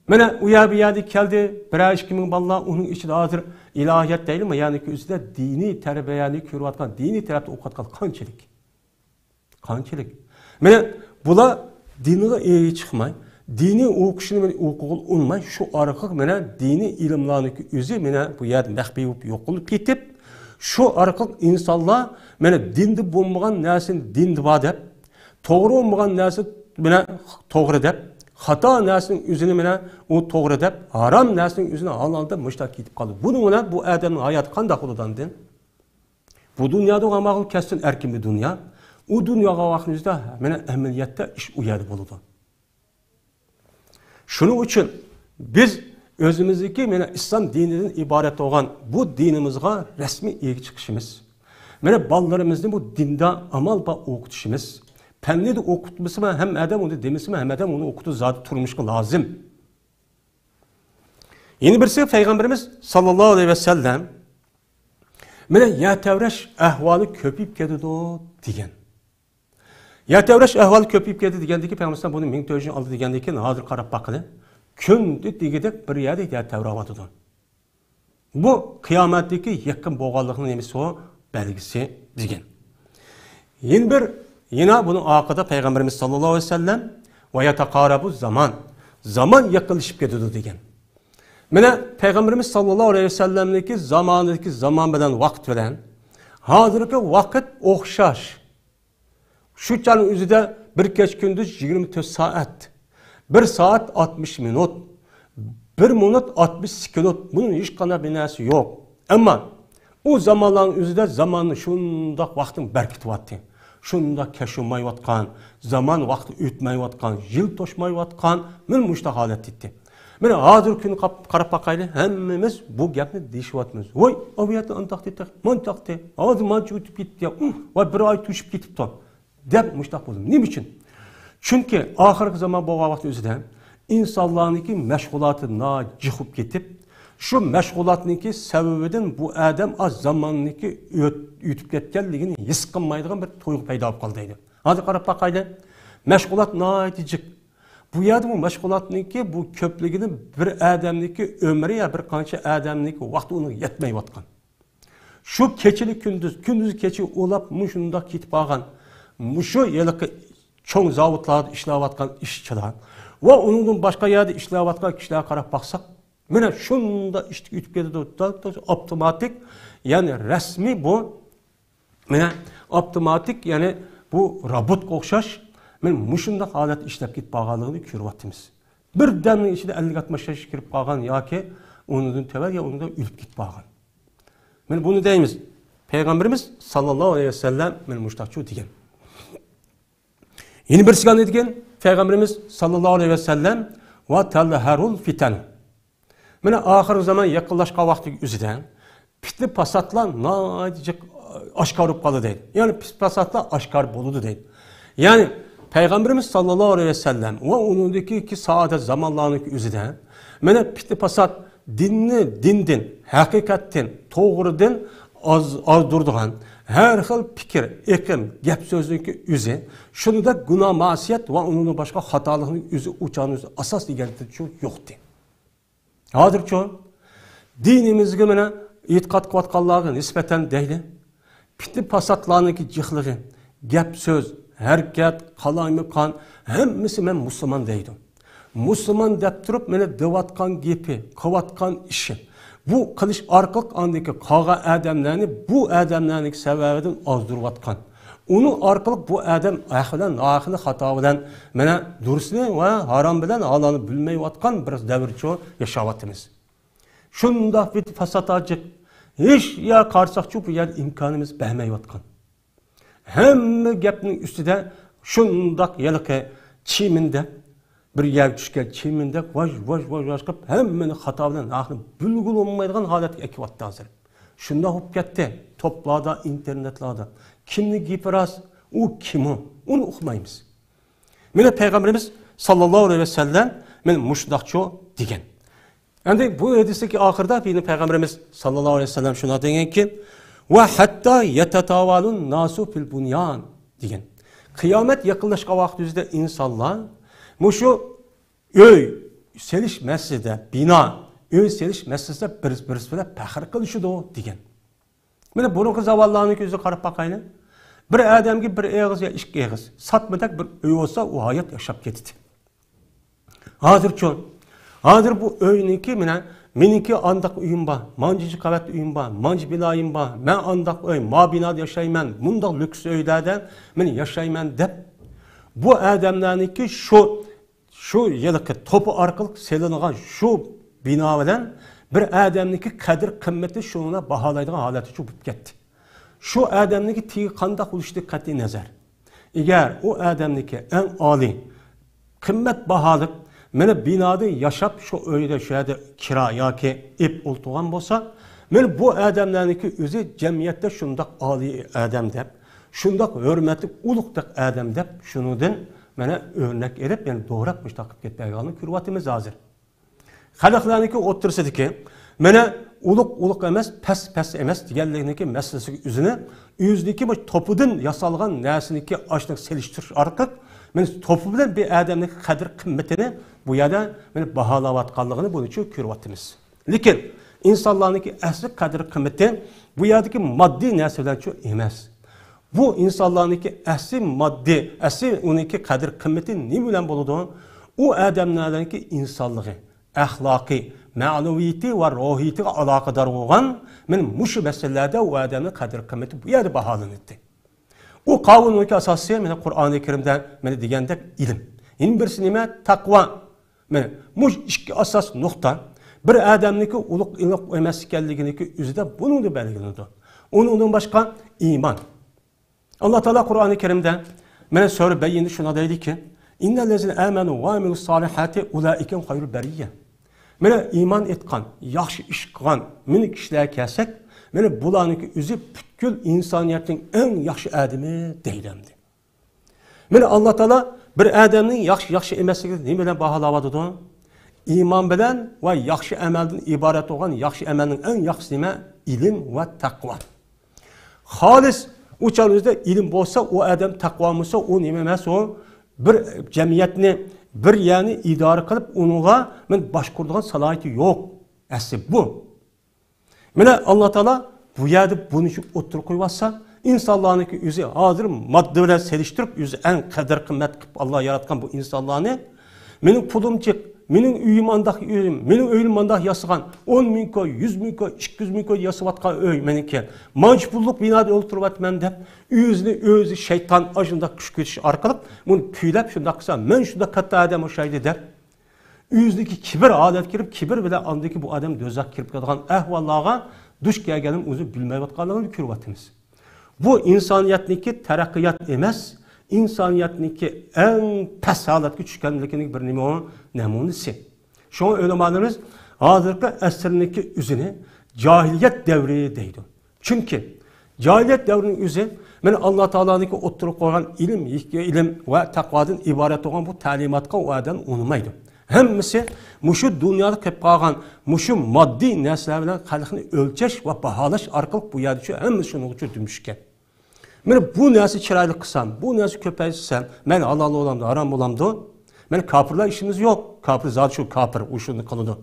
مانا ئۇ يەر بۇ يەردە كەلدى، بىرەر ئىككى مىڭ بالىلار، ئۇنىڭ ئىچىدە ھازىر ئىلاھىيەت دەيلىمۇ، يەنى ئۆزىدە دىنىي تەربىيەنى كۆرۈۋاتقان، دىنىي تەرەپتە ئوقۇۋاتقان قانچىلىك؟ قانچىلىك؟ مانا بۇلار دىنغا ئېرى چىقماي، دىنىي ئوقۇشنى مانا ئوقۇغىلى ئۇنىماي، شۇ ئارقىلىق مانا دىنىي ئىلىملارنىڭكى ئۆزى مانا بۇ يەردە مەخپىي بولۇپ يوقىلىپ كېتىپ، شۇ ئارقىلىق ئىنسانلار مانا دىندا بولمىغان نەرسىنى دىندا بار دەپ، توغرا بولمىغان نەرسە بىلەن توغرا دەپ، خاتا نەرسىنىڭ ئۆزىنى مانا ئۇ توغرا دەپ، ھارام نەرسىنىڭ ئۆزىنى ھالال دەپ مۇشۇنداق كېتىپ قالدى. بۇنىڭ بىلەن بۇ ئادەمنىڭ ھاياتى قانداق بولىدۇ ئاندىن؟ بۇ دۇنيادا ئۇ ماقۇل كەسىپتىن ئەركىن بىر دۇنيا. ئۇ دۇنياغا ۋاقىتنىڭ ئۆزىدە مانا ئەمەلىيەتتە ئىش ئۇ يەردە بولىدۇ. شۇنىڭ ئۈچۈن بىز ئۆزىمىزنىڭكى مانا ئىسلام دىنىدىن ئىبارەت بولغان بۇ دىنىمىزغا رەسمىي ئىگە چىقىشىمىز، مانا بالىلىرىمىزنى بۇ دىندا ئامال بار ئوقۇتۇشىمىز، پەننى دە ئوقۇتمىسىمۇ ھەم ئادەم ئۇنى دېمىسىمۇ ھەم ئادەم ئۇنى ئوقۇتۇش زادى تۇرمۇشقا لازىم. يەنە بىرسى پەيغەمبىرىمىز ساللاللاھۇ ئەلەيھى ۋەسەللەم مانا يەر تەۋرەش ئەھۋالى كۆپىيىپ كېتىدۇ دېگەن. يەر تەۋرەش ئەھۋالى كۆپىيىپ كەتتى دېگەندىكى پەيغەمبەر بۇنى مىڭ تۆت يۈز يىل ئالدى دېگەندىكى ھازىر قاراپ باققىلى. كۈندە دېگۈدەك بىر يەردە يەر تەۋرەۋاتىدۇ. بۇ قىيامەتتىكى يېقىن بولغانلىقىنىڭ نېمىسى ئۇ؟ بەلگىسى دېگەن. يەنە بىر، يەنە بۇنىڭ ئارقىدا پەيغەمبىرىمىز ساللاللاھۇ ئەلەيھى ۋەسەللەم ۋە يەتەقارەبۇ زامان. زامان يېقىنلىشىپ كېتىدۇ دېگەن. مانا پەيغەمبىرىمىز ساللاللاھۇ ئەلەيھى ۋەسەللەمنىڭكى زامانىدىكى زامان بىلەن ۋاقىت بىلەن ھازىرقى ۋاقىت ئوخشاش. شۇ چاغنىڭ ئۆزىدە بىر كېچە كۈندۈز يىگىرمە تۆت سائەت، بىر سائەت ئاتمىش مىنۇت، بىر مىنۇت ئاتمىش سېكۇنت، بۇنىڭ ھېچقانداق بىر نەرسە يوق. ئەمما ئۇ زامانلارنىڭ ئۆزىدە زاماننى شۇنداق ۋاقتىنى بەركىتىۋاتتى. شۇنداق كەچ بولمايۋاتقان، زامان ۋاقتى ئۆتمەيۋاتقان، يىل توشمايۋاتقان، مانا مۇشۇنداق ھالەتتە ئىدى. مانا ھازىرقى كۈنگە قاپ-، قاراپ باقايلى، ھەممىمىز بۇ گەپنى دېيىشىۋاتىمىز. ۋاي، ئاۋۇ يەردە ئانداق دېدى، مانچاقتى، ھازىر مانچە ئۆتۈپ كېتىپتۇ، ۋاي، بىر ئاي توشۇپ كېتىپتۇ، دەپ مۇشۇنداق بولدى. نېمە ئۈچۈن؟ چۈنكى ئاخىرقى زامان بولغان ۋاقىت ئۆزىدە ئىنسانلارنىڭكى مەشغۇلاتى ناھايىتى جىق بولۇپ كېتىپ، شۇ مەشغۇلاتنىڭكى سەۋەبىدىن بۇ ئادەم ئاز زاماننىڭكى ئۆت-، ئۆتۈپ كەتكەنلىكىنى ھېس قىلمايدىغان بىر تۇيغۇ پەيدا بولۇپ قالدى دەيدۇ. ھازىر قاراپ باقايلى. مەشغۇلات ناھايىتى جىق. بۇ يەردە بۇ مەشغۇلاتنىڭكى بۇ كۆپلۈكىنى بىر ئادەمنىڭكى ئۆمرى يا بىر قانچە ئادەمنىڭكى ۋاقتى ئۇنىڭغا يەتمەيۋاتقان. شۇ كېچىنى كۈندۈز، كۈندۈز كېچە ئۇلاپ مۇشۇنداق كېتىپ قالغان. مۇشۇ ھېلىقى چوڭ زاۋۇتلاردا ئىشلەۋاتقان ئىشچىلار ۋە ئۇنىڭدىن باشقا يەردە ئىشلەۋاتقان كىشىلەرگە قاراپ باقساق، مانا شۇنداق ئىشتىك ئۆتۈپ كېتىدۇ. ئاپتوماتىك، يەنى رەسمىي بۇ مانا ئاپتوماتىك، يەنى بۇ روبوتقا ئوخشاش، مانا مۇشۇنداق ھالەتتە ئىشلەپ كېتىپ بارغانلىقىنى كۆرۈۋاتىمىز. بىردەمنىڭ ئىچىدە ئەللىك ئاتمىش ياشقا كىرىپ قالغان ياكى ئۇنىڭدىن تۆۋەن يا ئۇنىڭدىن ئۆلۈپ كېتىپ قالغان. مانا بۇنى دەيمىز. پەيغەمبىرىمىز ساللاللاھۇ ئەلەيھى ۋەسەللەم مانا مۇشۇنداقچۇ دېگەن. يەنە بىرسىگە نېمە دېگەن؟ پەيغەمبىرىمىز ساللاللاھۇ ئەلەيھى ۋەسەللەم، ۋە تەزھەرۇل فىتەن. مانا ئاخىرقى زامان يېقىنلاشقان ۋاقتىنىڭ ئۆزىدە پىتنە پاساتلار ناھايىتى جىق ئاشكارا بولۇپ قالىدۇ دەيدۇ. يەنى پىتنە پاساتلار ئاشكارا بولىدۇ دەيدۇ. يەنى پەيغەمبىرىمىز ساللاللاھۇ ئەلەيھى ۋەسەللەم ۋە ئۇنىڭدىكى سائادەت زامانلارنىڭ ئۆزىدە مانا پىتنە پاسات دىننى دىندىن، ھەقىقەتتىن، توغرىدىن ئاز-، ئازدۇرىدىغان ھەر خىل پىكىر، ئېقىم، گەپ سۆزنىڭكى ئۆزى، شۇنىڭدەك گۇناھ مەسىيەت ۋە ئۇنىڭدىن باشقا خاتالىقنىڭ ئۆزى، ئۇ چاغنىڭ ئۆزى ئاساس دېگەندىنچۇ يوقتى. ھازىرچۇ دىنىمىزگە مانا ئېتىقاد قىلىۋاتقانلارغا نىسبەتەن دەيلى، پىتنە پاساتلارنىڭكى جىقلىقى، گەپ سۆز، ھەرىكەت، قالايمىقان، ھەممىسى مەن مۇسۇلمان دەيدۇ. مۇسۇلمان دەپ تۇرۇپ مانا دەۋاتقان گېپى، قىلىۋاتقان ئىشى، بۇ قىلىش ئارقىلىق ئاندىكى قالغان ئادەملەرنى بۇ ئادەملەرنىڭكى سەۋەبىدىن ئازدۇرۇۋاتقان. ئۇنىڭ ئارقىلىق بۇ ئادەم ھەق بىلەن ناھەقنى، خاتا بىلەن، مانا دۇرۇسنى ۋە ھارام بىلەن ھالالنى بىلمەيۋاتقان بىر دەۋرچۇ ياشاۋاتىمىز. شۇنداق بىر پاسات ئاچىق، ھېچ يەر قارىساقچۇ بۇ يەردە ئىمكانىمىز بەرمەيۋاتقان. ھەممە گەپنىڭ ئۈستىدە شۇنداق ھېلىقى چىمىندەك بىر يەرگە چۈشكەن چىمىندەك ۋاژ، ۋاژ، ۋاژ، ۋاژ قىلىپ ھەممىنى خاتا بىلەن ھەقنى بىلگىلى بولمايدىغان ھالەتكە ئەكىۋاتتى ھازىر. شۇنداق بولۇپ كەتتى. توپلاردا، ئىنتېرنېتلاردا. كىمنىڭ گېپى راست، ئۇ كىم ئۇ؟ ئۇنى ئۇقمايمىز. مانا پەيغەمبىرىمىز ساللاللاھۇ ئەلەيھى ۋەسەللەم مانا مۇشۇنداقچۇ دېگەن. ئەمدى بۇ ھەدىستىكى ئاخىرىدا يەنە پەيغەمبىرىمىز ساللاللاھۇ ئەلەيھى ۋەسەللەم شۇنداق دېگەنكى، ۋە ھەتتا يەتەتاۋالۇن ناسۇ فىل بۇنيان دېگەن. قىيامەت يېقىنلاشقان ۋاقىت يۈزىدە ئىنسانلار مۇشۇ ئۆي سېلىش مەسىلىسىدە، بىنا، ئۆي سېلىش مەسىلىسىدە بىرسى بىرسى بىلەن پەخىر قىلىشىدۇ دېگەن. مانا بۇرۇنقى زاۋاللارنىڭ كۆزىگە قاراپ باقايلى. بىر ئادەمگە بىر ئېغىز يا ئىككى ئېغىز ساتمىدەك بىر ئۆي بولسا، ئۇ ھايات ياشاپ كېتىدۇ. ھازىرچۇ؟ ھازىر بۇ ئۆينىڭكى، مانا، مېنىڭكى ئانداق ئۆيۈم بار، مانچىنچە قەۋەت ئۆيۈم بار، مانچە بىنايىم بار، مەن ئانداق ئۆي، ما بىنادا ياشايمەن، مۇنداق لۈكس ئۆيلەردە مەن ياشايمەن دەپ، بۇ ئادەملەرنىڭكى شۇ شۇ ھېلىقى توپا ئارقىلىق سېلىنغان شۇ بىنا بىلەن بىر ئادەمنىڭكى قەدىر قىممىتى شۇنىڭ باھالايدىغان ھالەتكە بولۇپ كەتتى. شۇ ئادەمنىڭكى تېگى قانداق بولۇشىدىن قەتئىي نەزەر، ئەگەر ئۇ ئادەمنىڭكى ئەڭ ئالىي قىممەت باھالىق، مانا بىنادا ياشاپ، شۇ ئۆيدە، شۇ يەردە كىرا ياكى ئېپ ئولتۇرغان بولسا، مانا بۇ ئادەملەرنىڭكى ئۆزى جەمئىيەتتە شۇنداق ئالىي ئادەم دەپ، شۇنداق ھۆرمەتلىك، ئۇلۇغ ئادەم دەپ، شۇنىڭدىن مانا ئۆرنەك ئېلىپ، يەنى دوراپ مۇشۇنداق قىلىپ كەتمەيدىغانلىقىنى كۆرۈۋاتىمىز ھازىر. خەلقلەرنىڭكى ئوتتۇرىسىدىكى، مانا، ئۇلۇغ ئۇلۇغ ئەمەس، پەس پەس ئەمەس دېگەنلىكنىڭكى مەسىلىسىگە ئۆزىنى، ئۆزىنىڭكى بۇ توپىدىن ياسالغان نەرسىنىڭكى ئاشۇنداق سېلىشتۇرۇش ئارقىلىق، مانا، توپى بىلەن بىر ئادەمنىڭ قەدىر قىممىتىنى بۇ يەردە، مانا، باھالاۋاتقانلىقىنى بۇنىڭ ئۈچۈن كۆرۈۋاتىمىز. لېكىن ئىنسانلارنىڭكى ئەسلى قەدىر قىممىتى بۇ يەردىكى ماددىي نەرسە بىلەنچۇ ئەمەس. بۇ ئىنسانلارنىڭكى ئەسلى ماددىي، ئەسلى ئۇنىڭكى قەدىر قىممىتى نېمە بىلەن بولىدۇ؟ ئۇ ئادەملەرنىڭكى ئىنسانلىقى، ئەخلاقى، مەنىۋىيىتى ۋە روھىيىتىگە ئالاقىدار بولغان، مانا مۇشۇ مەسىلىلەردە ئۇ ئادەمنىڭ قەدىر قىممىتى بۇ يەردە باھالىنىدۇ. ئۇ قاۋۇلنىڭكى ئاساسى، مانا، قۇرئانى كەرىمدە، مانا، دېگەندەك ئىلىم. يەنە بىرسى نېمە؟ تەقۋا. مانا، مۇشۇ ئىككى ئاساس نۇقتا بىر ئادەمنىڭكى ئۇلۇغ، ئۇلۇغ ئەمەس ئىكەنلىكىنىڭكى ئۆزىدە بۇنىڭدا بەلگىلىنىدۇ. ئۇنىڭدىن باشقا ئىمان. ئاللا تائالا قۇرئانى كەرىمدە، مانا، سۈرە بەييىنىدە شۇنداق دەيدىكى، «إن الذين آمنوا وعملوا الصالحات أولئك هم خير البرية.» مانا، ئىمان ئېيتقان، ياخشى ئىش قىلغان مانا كىشىلەرگە كەلسەك، مانا بۇلارنىڭكى ئۆزى پۈتكۈل ئىنسانىيەتنىڭ ئەڭ ياخشى ئادىمى دەيدۇ ئەمدى. مانا ئاللا تائالا بىر ئادەمنىڭ ياخشى، ياخشى ئەمەسلىكىنى نېمە بىلەن باھالاۋاتىدۇ؟ ئىمان بىلەن ۋە ياخشى ئەمەلدىن ئىبارەت بولغان ياخشى ئەمەلنىڭ ئەڭ ياخشىسى نېمە؟ ئىلىم ۋە تەقۋا. خالىس ئۇ چاغنىڭ ئۆزىدە ئىلىم بولسا، ئۇ ئادەم تەقۋا بولسا، ئۇ نېمە ئەمەس ئۇ؟ بىر جەمئىيەتنى، بىر يەرنى ئىدارە قىلىپ، ئۇنىڭغا مانا باشقۇرىدىغان سالاھىيىتى يوق. ئەسلى بۇ. مانا ئاللا تائالا بۇ يەردە بۇنى شۇ ئوتتۇرىغا قويۇۋاتسا، ئىنسانلارنىڭكى ئۆزى ھازىر ماددا بىلەن سېلىشتۇرۇپ، ئۆزى ئەڭ قەدىر قىممەت قىلىپ ئاللا ياراتقان بۇ ئىنسانلارنى، مېنىڭ پۇلۇم جىق، مېنىڭ ئۆيۈم ئانداق ئۆيۈم، مېنىڭ ئۆيۈم مانداق ياسىغان، ئون مىڭ كوي، يۈز مىڭ كوي، ئىككى يۈز مىڭ كوي ياسىۋاتقان ئۆي مېنىڭكى، مانچە پۇللۇق بىنادا ئولتۇرۇۋاتىمەن دەپ، ئۆزىنى ئۆزى شەيتان ئاشۇنداق كۈشكۈرتۈش ئارقىلىق بۇنى كۈيلەپ، شۇنداق قىلسا مەن شۇنداق كاتتا ئادەم ئوخشايدۇ دەپ، ئۆزىنىڭكى كىبىر ھالەتكە كىرىپ، كىبىر بىلەن ئاندىكى بۇ ئادەم دوزاخقا كىرىپ كېتىدىغان ئەھۋاللارغا دۇچ كەلگەنلىكىنى ئۆزى بىلمەيۋاتقانلىقىنى كۆرۈۋاتىمىز. بۇ ئىنسانىيەتنىڭكى تەرەققىيات ئەمەس، ئىنسانىيەتنىڭكى ئەڭ پەس ھالەتكە چۈشكەنلىكىنىڭ بىر نېمە نەمۇنىسى. شۇڭا ئۆلىمالىرىمىز ھازىرقى ئەسىرنىڭكى ئۆزىنى جاھىلىيەت دەۋرى دەيدۇ. چۈنكى جاھىلىيەت دەۋرىنىڭ ئۆزى مانا ئاللا تائالانىڭكى ئوتتۇرىغا قويغان ئىلىم، ئىلىم ۋە تەقۋادىن ئىبارەت بولغان بۇ تەلىماتقا ئۇ ئادەم ئۇنىمايدۇ. ھەممىسى مۇشۇ دۇنيادا قېلىپ قالغان مۇشۇ ماددىي نەرسىلەر بىلەن خەلقنى ئۆلچەش ۋە باھالاش ئارقىلىق بۇ يەردە شۇ ھەممىسى شۇنىڭغا دۈم چۈشكەن. مانا بۇ نەرسە چىرايلىق قىلسام، بۇ نەرسە كۆپەيسە، مەن ھالال بولامدۇ، ھارام بولامدۇ؟ مەن كاپىرلار ئىشىمىز يوق. كاپىر زادى شۇ كاپىر، ئۇ شۇنى قىلىدۇ.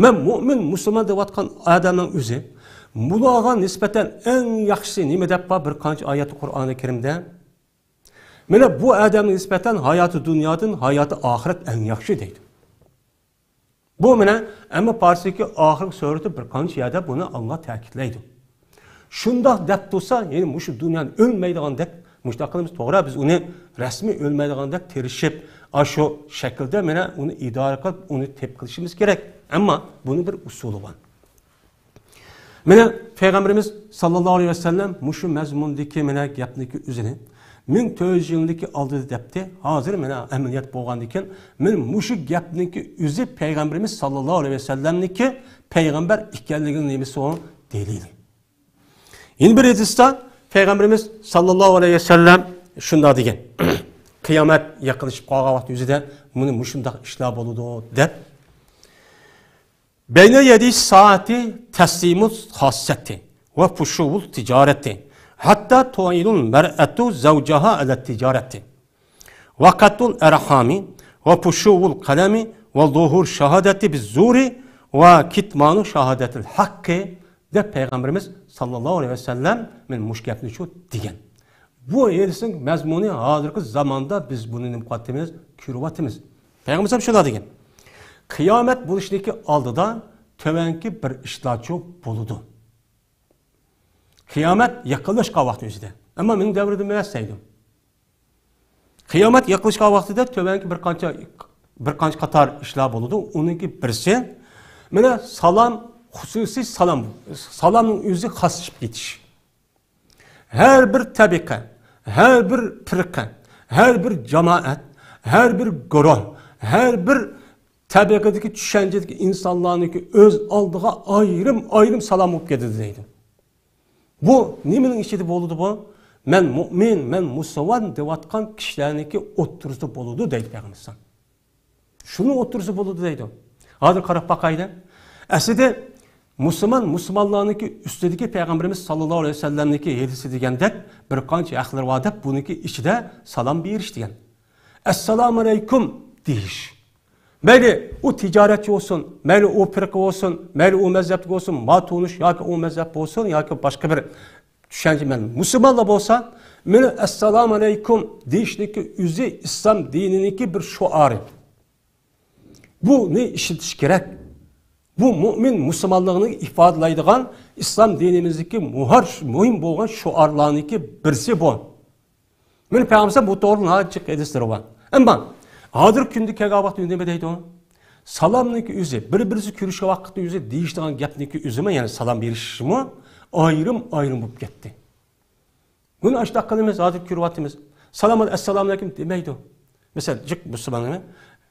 مەن مۇئمىن، مۇسۇلمان دەۋاتقان ئادەمنىڭ ئۆزى بۇلارغا نىسبەتەن ئەڭ ياخشىسى نېمە دەپ بار بىر قانچە ئايەتتە قۇرئانى كەرىمدە؟ مانا بۇ ئادەمگە نىسبەتەن ھاياتى دۇنيادىن ھاياتى ئاخىرەت ئەڭ ياخشى دەيدۇ. بۇ مانا ئەمما پارسىدىكى ئاخىرقى سۈرىدە بىر قانچە يەردە بۇنى ئاللا تەكىتلەيدۇ. شۇنداق دەپ تۇرسا، يەنى مۇشۇ دۇنيانى ئۆلمەيدىغاندەك، مۇشۇنداق قىلىمىز، توغرا، بىز ئۇنى رەسمىي ئۆلمەيدىغاندەك تىرىشىپ، ئاشۇ شەكىلدە مانا ئۇنى ئىدارە قىلىپ، ئۇنى تەپ قىلىشىمىز كېرەك. ئەمما بۇنىڭ بىر ئۇسۇلى بار. مانا پەيغەمبىرىمىز ساللاللاھۇ ئەلەيھى ۋەسەللەم مۇشۇ مەزمۇندىكى مانا گەپنىكى ئۆزىنى مىڭ تۆت يۈز يىلدىكى ئالدىدا دەپتى. ھازىر مانا ئەمەلىيەت بولغاندىكىن، مانا مۇشۇ گەپنىكى ئۆزى پەيغەمبىرىمىز ساللاللاھۇ ئەلەيھى ۋەسەللەمنىكى پەيغەمبەر ئىكەنلىكىنىڭ نېمىسى ئۇ؟ دەلىلى. يەنە بىر ھەدىستە پەيغەمبىرىمىز ساللاللاھۇ ئەلەيھى ۋەسەللەم شۇنداق دېگەن، قىيامەت يېقىنلىشىپ قالغان ۋاقىت يۈزىدە مانا مۇشۇنداق ئىشلار بولىدۇ دەپ. بين يدي الساعة تسليم الخاصة وفشو التجارة حتى تعين المرأة زوجها على التجارة وقطع الأرحام وفشو القلم وظهور الشهادة بالزور وكتمان شهادة الحق دەپ پەيغەمبىرىمىز ساللاللاھۇ ئەلەيھى ۋەسەللەم مانا مۇشۇ گەپنى شۇ دېگەن. بۇ ھەدىسنىڭ مەزمۇنى ھازىرقى زاماندا بىز بۇنى نېمە قىلىۋاتىمىز؟ كۆرۈۋاتىمىز. پەيغەمبىرىمىز شۇنداق دېگەن. قىيامەت بولۇشتىكى ئالدىدا تۆۋەنكى بىر ئىشلارچۇ بولىدۇ. قىيامەت يېقىنلاشقان ۋاقتى ئۆزىدە. ئەمما مېنىڭ دەۋرىمدە ئەمەس دەيدۇ. قىيامەت يېقىنلاشقان ۋاقتىدا تۆۋەنكى بىر قانچە بىر قانچە قاتار ئىشلار بولىدۇ. ئۇنىڭكى بىرسى، مانا سالام، خۇسۇسىي سالام، سالامنىڭ ئۆزى خاسلىشىپ كېتىش. ھەر بىر تەبىقە، ھەر بىر پىرقە، ھەر بىر جامائەت، ھەر بىر گۇرۇھ، ھەر بىر تەبىقىدىكى، چۈشەنچىدىكى ئىنسانلارنىڭكى ئۆز ئالدىغا ئايرىم-ئايرىم سالام بولۇپ كېتىدۇ دەيدۇ. بۇ نېمىنىڭ ئىچىدە بولىدۇ بۇ؟ مەن مۇئمىن، مەن مۇسۇلمان دەۋاتقان كىشىلەرنىڭكى ئوتتۇرىسىدا بولىدۇ دەيدۇ پەيغەمبەر ئەلەيھىسسالام. شۇنىڭ ئوتتۇرىسى بولىدۇ دەيدۇ. ھازىر قاراپ باقايلى. ئەسلىدە مۇسۇلمان، مۇسۇلمانلارنىڭكى ئۈستىدىكى پەيغەمبىرىمىز ساللاللاھۇ ئەلەيھى ۋەسەللەمنىڭكى ھەدىسى دېگەندەك بىر قانچە ھەقلىرى بار دەپ، بۇنىڭكى ئىچىدە سالام بېرىش دېگەن. ئەسسالامۇ ئەلەيكۇم دېيىش. مەيلى ئۇ تىجارەتچى بولسۇن، مەيلى ئۇ پىرقە بولسۇن، مەيلى ئۇ مەزھەپلىك بولسۇن، ما تونۇش ياكى ئۇ مەزھەپ بولسۇن ياكى باشقا بىر چۈشەنچە، مەن مۇسۇلمانلار بولسا، مېنىڭ ئەسسالامۇ ئەلەيكۇم دېيىشنىڭكى ئۆزى ئىسلام دىنىنىڭكى بىر شوئارى. بۇنى ئىشلىتىش كېرەك. بۇ مۇئمىن مۇسۇلمانلىقنى ئىپادىلەيدىغان ئىسلام دىنىمىزدىكى مۇھەر-، مۇھىم بولغان شوئارلارنىڭكى بىرسى بۇ. مېنىڭ پەيغەمبەر بۇ توغرىدا ناھايىتى جىق ھەدىسلىرى بار. ئەمما ھازىرقى كۈندە كەلگەن ۋاقىتتا نېمە دەيدۇ؟ سالامنىڭكى ئۆزى، بىر-بىرسى كۆرۈشكەن ۋاقىتتا ئۆزى دېيىشىدىغان گەپنىڭكى ئۆزىمۇ، يەنى سالام بېرىشىمۇ ئايرىم-ئايرىم بولۇپ كەتتى. بۇنى ئاشۇنداق قىلىمىز، ھازىر كۆرۈۋاتىمىز. سالام، ئەسسالامۇ ئەلەيكۇم دېمەيدۇ. مەسىلەن، جىق مۇسۇلمان.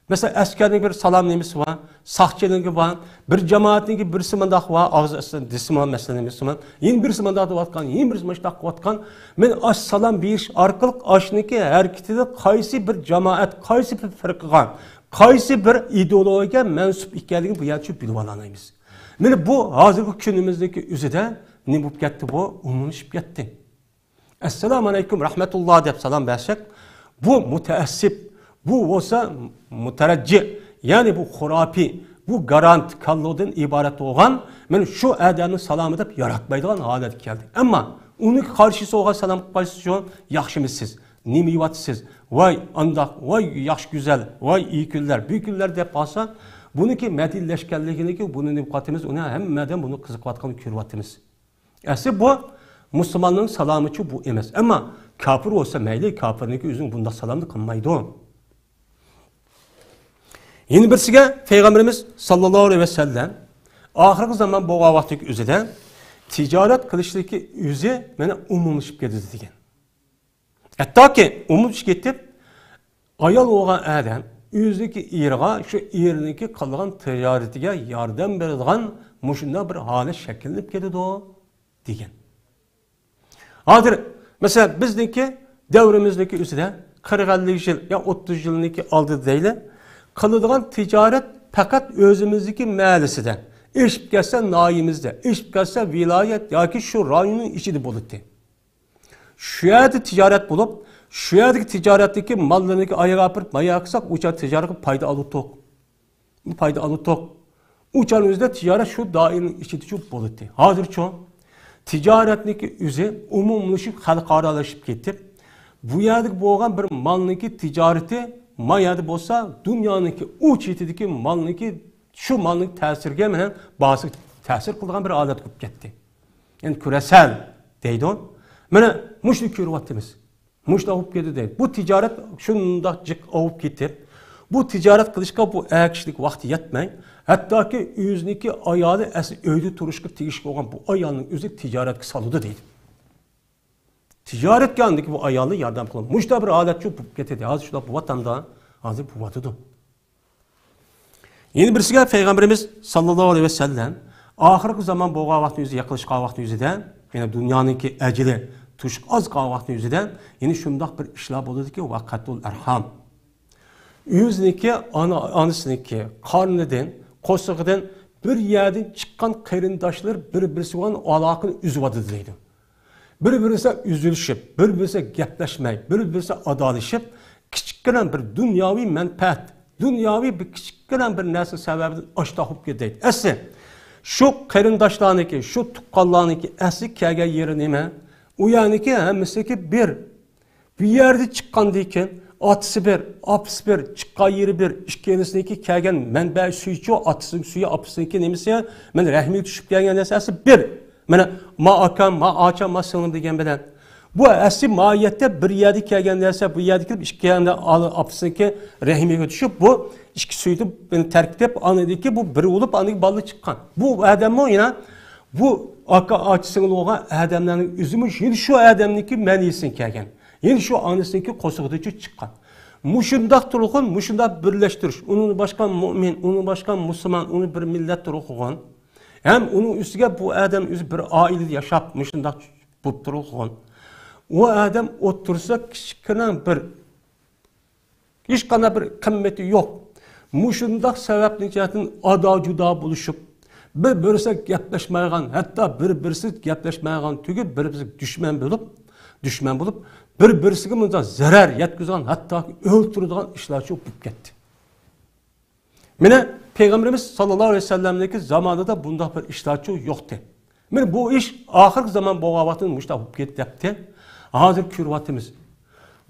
مەسىلەن، ئەسكەرنىڭ بىر سالام نېمىسى بار، ساقچىنىڭكى بار، بىر جامائەتنىڭكى بىرسى مۇنداق بار، ئاغزى ئاستىدا دېسىمۇ، مەسىلەن، نېمىسى بار، يەنە بىرسى مۇنداق دەۋاتقان، يەنە بىرسى مۇشۇنداق قىلىۋاتقان. مەن ئاش سالام بېرىش ئارقىلىق ئاشنىڭكى ھەرىكىتىدە قايسى بىر جامائەت، قايسى بىر پىرقىغا، قايسى بىر ئىدېئولوگىيەگە مەنسۇپ ئىكەنلىكىنى بۇ يەردە بىلىۋالالايمىز. مانا بۇ ھازىرقى كۈنىمىزدىكى ئۆزىدە نېمە بولۇپ كەتتى بۇ؟ ئومۇملىشىپ كەتتى. ئەسسالامۇ ئەلەيكۇم رەھمەتۇللا دەپ سالام بەرسەك، بۇ مۇتەئەسسىپ، بۇ بولسا مۇتەرەججىي، يەنى بۇ خۇراپىي، بۇ گاراند كاللودىن ئىبارەت بولغان، مانا شۇ ئادەمنىڭ سالامى دەپ ياراتمايدىغان ھالەتكە كەلدى. ئەمما ئۇنىڭ قارشىسى بولغان سالام قايسىچۇ؟ ياخشىمۇسىز؟ نېمە يەۋاتىسىز؟ ۋاي ئانداق، ۋاي ياخشى گۈزەل، ۋاي ئىيى كۈنلەر، بۇ كۈنلەر دەپ قالسا، بۇنىڭكى مەدھىيلەشكەنلىكىنىڭكى بۇنى نېمە قىلىۋاتىمىز؟ ئۇنى ھەممەدىن بۇنى قىزىقىۋاتقاننى كۆرۈۋاتىمىز. ئەسلى بۇ مۇسۇلماننىڭ سالامىچۇ بۇ ئەمەس. ئەمما كاپىر بولسا مەيلى، كاپىرنىڭكى ئۆزىنىڭ بۇنداق سالامنى قىلمايدۇ. يەنە بىرسىگە پەيغەمبىرىمىز ساللاللاھۇ ئەلەيھى ۋەسەللەم ئاخىرقى زامان بولغان ۋاقىتتىكى ئۆزىدە تىجارەت قىلىشتىكى ئۆزى مانا ئومۇملىشىپ كېتىدۇ دېگەن. ھەتتاكى ئومۇملىشىپ كېتىپ، ئايال بولغان ئادەم ئۆزىنىڭكى ئېرىغا شۇ ئېرىنىڭكى قىلغان تىجارىتىگە ياردەم بېرىدىغان مۇشۇنداق بىر ھالەت شەكىللىنىپ كېتىدۇ دېگەن. ھازىر، مەسىلەن، بىزنىڭكى دەۋرىمىزنىڭكى ئۆزىدە قىرىق ئەللىك يىل يا ئوتتۇز يىلنىڭكى ئالدىدا دەيلى، قىلىدىغان تىجارەت پەقەت ئۆزىمىزنىڭكى مەھەللىسىدە، ئېشىپ كەتسە ناھىيەمىزدە، ئېشىپ كەتسە ۋىلايەت ياكى شۇ رايوننىڭ ئىچىدە بولاتتى. شۇ يەردە تىجارەت بولۇپ، شۇ يەردىكى تىجارەتتىكى ماللىرىنىڭكى ئاياغ ئاپىرىپ، ماياغ قىلساق، ئۇ چاغ تىجارەتكە پايدا ئالاتتۇق. پايدا ئالاتتۇق. ئۇ چاغنىڭ ئۆزىدە تىجارەت شۇ دائىرىنىڭ ئىچىدىچۇ بولاتتى. ھازىرچۇ؟ تىجارەتنىڭكى ئۆزى ئومۇملىشىپ، خەلقئارالىشىپ كېتىپ، بۇ يەردە بولغان بىر مالنىڭكى تىجارىتى ما يەردە بولسا، دۇنيانىڭكى ئۇ چېتىدىكى مالنىڭكى، شۇ مالنىڭ تەسىرىگە مانا باھاسىغا تەسىر قىلىدىغان بىر ھالەت بولۇپ كەتتى. يەنى كۈرەسەل دەيدۇ. مانا مۇشۇنى كۆرۈۋاتىمىز. مۇشۇنداق بولۇپ كېتىدۇ دەيدۇ. بۇ تىجارەت شۇنداق جىق ئاۋۇپ كېتىپ، بۇ تىجارەت قىلىشقا بۇ ئەر كىشىلىك ۋاقتى يەتمەي، ھەتتاكى ئۆزىنىڭكى ئايالى ئەسلى ئۆيدە تۇرۇشقا تېگىشلىك بولغان بۇ ئايالنىڭ ئۆزى تىجارەتكە سالىدۇ دەيدۇ. تىجارەتكە ئاندىكى بۇ ئايالنى ياردەم قىلىدۇ. مۇشۇنداق بىر ھالەتچۇ بولۇپ كېتىدۇ. ھازىر شۇنداق بولۇۋاتامدا، ھازىر بولۇۋاتىدۇ. يەنە بىرسىگە پەيغەمبىرىمىز ساللاللاھۇ ئەلەيھى ۋەسەللەم ئاخىرقى زامان بولغان ۋاقىتنىڭ ئۆزى، يېقىنلىشىپ قالغان ۋاقىتنىڭ ئۆزىدە، يەنى دۇنيانىڭكى ئەجىلى توشۇپ ئاز قالغان ۋاقىتنىڭ ئۆزىدە يەنە شۇنداق بىر ئىشلار بولىدۇكى، ۋە قەتئۇل ئەرھام. ئۆزىنىڭكى ئانا، ئانىسىنىڭكى قارنىدىن، قورسىقىدىن بىر يەردىن چىققان قېرىنداشلىرى بىر-بىرسى بىلەن ئالاقىنى ئۈزۈۋاتىدۇ دەيدۇ. بىر-بىرسى ئۈزۈلۈشۈپ، بىر-بىرسى گەپلەشمەي، بىر-بىرسى ئادالىشىپ، كىچىككىنە بىر دۇنياۋى مەنپەئەت، دۇنياۋى بىر كىچىككىنە بىر نەرسە سەۋەبىدىن ئاشتاق بولۇپ كېتەي. ئەسلى شۇ قېرىنداشلارنىڭكى، شۇ تۇغقانلارنىڭكى ئەسلى كەلگەن يېرى نېمە؟ ئۇ يەرنىڭكى ھەممىسىنىڭكى بىر. بۇ يەردە چىققاندىن كېيىن ئاتىسى بىر، ئاپىسى بىر، چىققان يېرى بىر، ئىككىلىسىنىڭكى كەلگەن مەنبە سۈيىچۇ، ئاتىسىنىڭ سۈيى، ئاپىسىنىڭكى نېمىسى، مەن رەھمىگە چۈشۈپ كەلگەن نەرسىسى بىر. مانا، ما ئاكام، ما ئاچام، ما سىڭلىم دېگەن بىلەن، بۇ ئەسلى ماھىيەتتە بىر يەردە كەلگەن نەرسە، بۇ يەردە كېلىپ ئىككى يەردە ئاپىسىنىڭكى رەھىمىگە چۈشۈپ، بۇ ئىككى سۈيدۈپ تەركىب ئېتىپ، ئاندىن كېيىن بۇ بىر بولۇپ، ئاندىن كېيىن بالىلار چىققان. بۇ ئادەممۇ يەنە بۇ ئاكا ئاچا سىڭىل بولغان ئادەملەرنىڭ ئۆزىمۇ يەنە شۇ ئادەمنىڭكى مەنىسىدىن كەلگەن. يەنە شۇ ئانىسىنىڭكى قورسىقىدىن چىققان. مۇشۇنداق تۇرغۇن، مۇشۇنداق بىرلەشتۈرۈش. ئۇنىڭدىن باشقا مۇئمىن، ئۇنىڭدىن باشقا مۇسۇلمان، ئۇنى بىر مىللەت تۇرغۇزغان. ھەم ئۇنىڭ ئۈستىگە بۇ ئادەم ئۆزى بىر ئائىلىدە ياشاپ، مۇشۇنداق بولۇپ تۇرغان. ئۇ ئادەم ئوتتۇرىسىدا كىچىككىنە بىر، ھېچقانداق بىر قىممىتى يوق. مۇشۇنداق سەۋەبنىڭ جەھەتتىن ئادا-جۇدا بولۇشۇپ، بىر-بىرسىگە گەپلەشمەيدىغان، ھەتتا بىر-بىرسىگە گەپلەشمەيدىغان تۈگۈل، بىر-بىرسىگە دۈشمەن بولۇپ، دۈشمەن بولۇپ، بىر-بىرسىگە مۇنداق زەرەر يەتكۈزىدىغان، ھەتتاكى ئۆلتۈرىدىغان ئىشلارچۇ بولۇپ كەتتى. مانا پەيغەمبىرىمىز ساللاللاھۇ ئەلەيھى ۋەسەللەمنىڭكى زامانىدا بۇنداق بىر ئىشلارچۇ يوقتى. مانا بۇ ئىش ئاخىرقى زامان بولغان ۋاقتىدا مۇشۇنداق بولۇپ كەتتى دەپتى. ھازىر كۆرۈۋاتىمىز.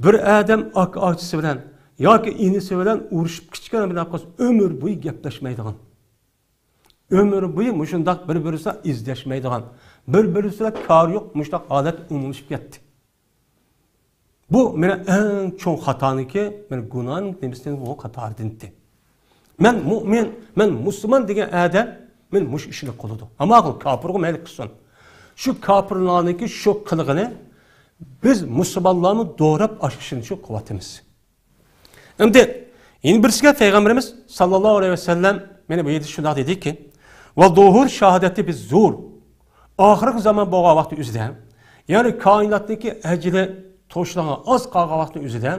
بىر ئادەم ئاكا ئاچىسى بىلەن ياكى ئىنىسى بىلەن ئۇرۇشۇپ كىچىككىنە بىر قىز ئۆمۈر بويى گەپلەشمەيدىغان. ئۆمۈر بويى مۇشۇنداق بىر-بىرسى بىلەن ئىزدەشمەيدىغان، بىر-بىرسى بىلەن كارى يوق، مۇشۇنداق ھالەت ئومۇملىشىپ كەتتى. بۇ مانا ئەڭ چوڭ خاتانىڭكى، مانا گۇناھنىڭ نېمىسىدىن بۇ قاتارىدىنتى. مەن مۇئمىن، مەن مۇسۇلمان دېگەن ئادەم مانا مۇشۇ ئىشنى قىلىدۇ. ئەمما كاپىرغا مەيلى قىلسۇن. شۇ كاپىرلارنىڭكى شۇ قىلغىنى بىز مۇسۇلمانلارمۇ دوراپ ئاشۇ ئىشنى شۇ قىلىۋاتىمىز. ئەمدى يەنە بىرسىگە پەيغەمبىرىمىز ساللاللاھۇ ئەلەيھى ۋەسەللەم مانا بۇ يەردە شۇنداق دېدىكى، ۋە ظۇھۇر شاھادەتى بىز زۇر. ئاخىرقى زامان بولغان ۋاقىتنىڭ ئۆزىدە، يەنى كائىناتنىڭكى ئەجىلى توشۇلغان ئاز قالغان ۋاقىتنىڭ ئۆزىدە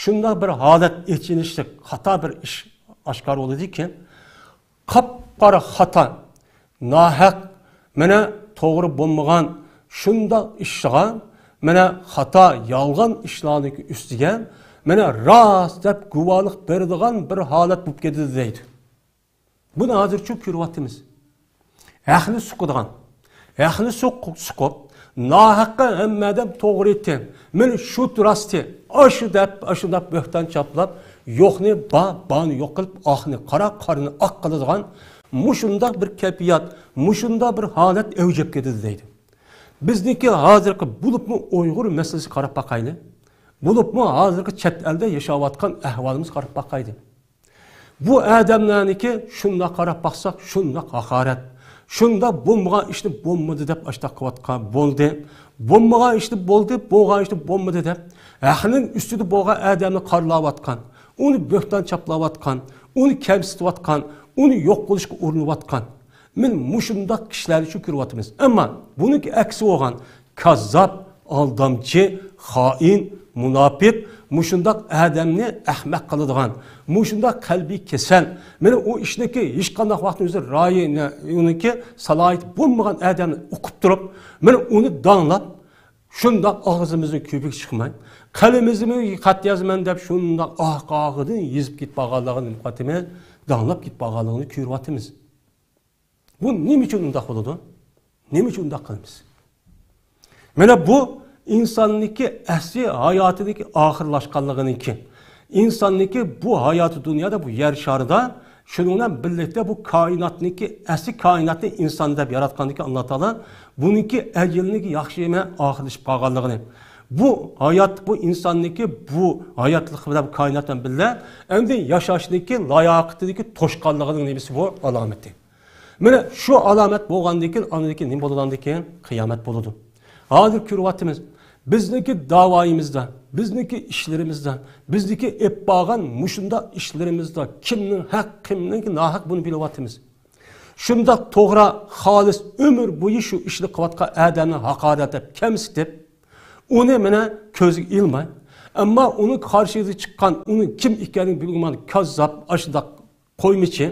شۇنداق بىر ھالەت، ئېچىنىشلىق خاتا بىر ئىش ئاشكارا بولىدىكى، قاپقارا خاتا، ناھەق، مانا توغرا بولمىغان شۇنداق ئىشلارغا، مانا خاتا، يالغان ئىشلارنىڭكى ئۈستىگە مانا راست دەپ گۇۋاھلىق بېرىدىغان بىر ھالەت بولۇپ كېتىدۇ دەيدۇ. بۇنى ھازىرچۇ كۆرۈۋاتىمىز. ھەقنى سوقىدىغان، ھەقنى سوق-، سوقۇپ، ناھەققە ھەممە ئادەم توغرا ئېيتتى، مانا شۇ راستى، ئاشۇ دەپ، ئاشۇنداق بۆھتان چاپلاپ، يوقنى بار، بارنى يوق قىلىپ، ئاقنى قارا، قارىنى ئاق قىلىدىغان مۇشۇنداق بىر كەيپىيات، مۇشۇنداق بىر ھالەت ئەۋج ئېلىپ كېتىدۇ دەيدۇ. بىزنىڭكى ھازىرقى، بولۇپمۇ ئۇيغۇر مەسىلىسىگە قاراپ باقايلى. بولۇپمۇ ھازىرقى چەت ئەلدە ياشاۋاتقان ئەھۋالىمىزغا قاراپ باقايلى. بۇ ئادەملەرنىكى شۇنداق قاراپ باقساق، شۇنداق ھاقارەت، شۇنداق بولمىغان ئىشنى بولمىدى دەپ ئاشتاق قىلىۋاتقان بولدى. بولمىغان ئىشنى بولدى، بولغان ئىشنى بولمىدى دەپ ھەقنىڭ ئۈستىدە بولغان ئادەمنى قارىلاۋاتقان، ئۇنى بۆھتان چاپلاۋاتقان، ئۇنى كەمسىتىۋاتقان، ئۇنى يوق قىلىشقا ئۇرۇنۇۋاتقان. مانا مۇشۇنداق كىشىلەرنى شۇ كۆرۈۋاتىمىز. ئەمما بۇنىڭكى ئەكسى بولغان كاززاپ، ئالدامچى، خائىن، مۇناپىق، مۇشۇنداق ئادەمنى ئەخمەق قىلىدىغان، مۇشۇنداق قەلبىي كېسەل، مانا ئۇ ئىشنىكى ھېچقانداق ۋاقىتنىڭ ئۆزى رايى، ئۇنىڭكى سالاھىيىتى بولمىغان ئادەمنى ئۇقۇپ تۇرۇپ، مانا ئۇنى داڭلاپ، شۇنداق ئاغزىمىزنىڭ كۆپۈكى چىقماي، قەلىمىمىزمۇ خەت يازىمەن دەپ شۇنداق ئاق قاغىدىن يېزىپ كېتىپ قالغانلىقىنى داڭلاپ كېتىپ قالغانلىقىنى كۆرۈۋاتىمىز. بۇ نېمە ئۈچۈن ئۇنداق بولىدۇ؟ نېمە ئۈچۈن ئۇنداق قىلىمىز؟ مانا بۇ ئىنساننىڭكى ئەسلى ھاياتىنىڭكى ئاخىرلاشقانلىقىنىڭكى، ئىنساننىڭكى بۇ ھاياتى دۇنيادا، بۇ يەر شارىدا، شۇنىڭ بىلەن بىرلىكتە بۇ كائىناتنىڭكى، ئەسلى كائىناتنى ئىنسان دەپ ياراتقاندىكى ئاللا تائالا بۇنىڭكى ئەجىلىنىڭكى ياخشى يامان ئاخىرلىشىپ قالغانلىقىنى، بۇ ھايات، بۇ ئىنساننىڭكى بۇ ھاياتلىق بىلەن، بۇ كائىنات بىلەن بىللە ئەمدى ياشاشنىڭكى لاياقىتىنىڭكى توشقانلىقىنىڭ نېمىسى بۇ؟ ئالامىتى. مانا شۇ ئالامەت بولغاندىن كېيىن، ئاندىن كېيىن نېمە بولىدىغاندىن كېيىن؟ قىيامەت بولىدۇ. ھازىر كۆرۈۋاتىمىز. بىزنىڭكى داۋايىمىزدا، بىزنىڭكى ئىشلىرىمىزدا، بىزنىڭكى ئېلىپ بارغان مۇشۇنداق ئىشلىرىمىزدا كىمنىڭ ھەق، كىمنىڭكى ناھەق، بۇنى بىلىۋاتىمىز. شۇنداق توغرا، خالىس ئۆمۈر بويى شۇ ئىشنى قىلىۋاتقان ئادەمنى ھاقارەتلەپ، كەمسىتىپ، ئۇنى مانا كۆزگە ئىلماي، ئەمما ئۇنىڭ قارشىسىغا چىققان، ئۇنىڭ كىم ئىكەنلىكىنى بىلگۈمان كاززاپ، ئاشۇنداق قويمىچى،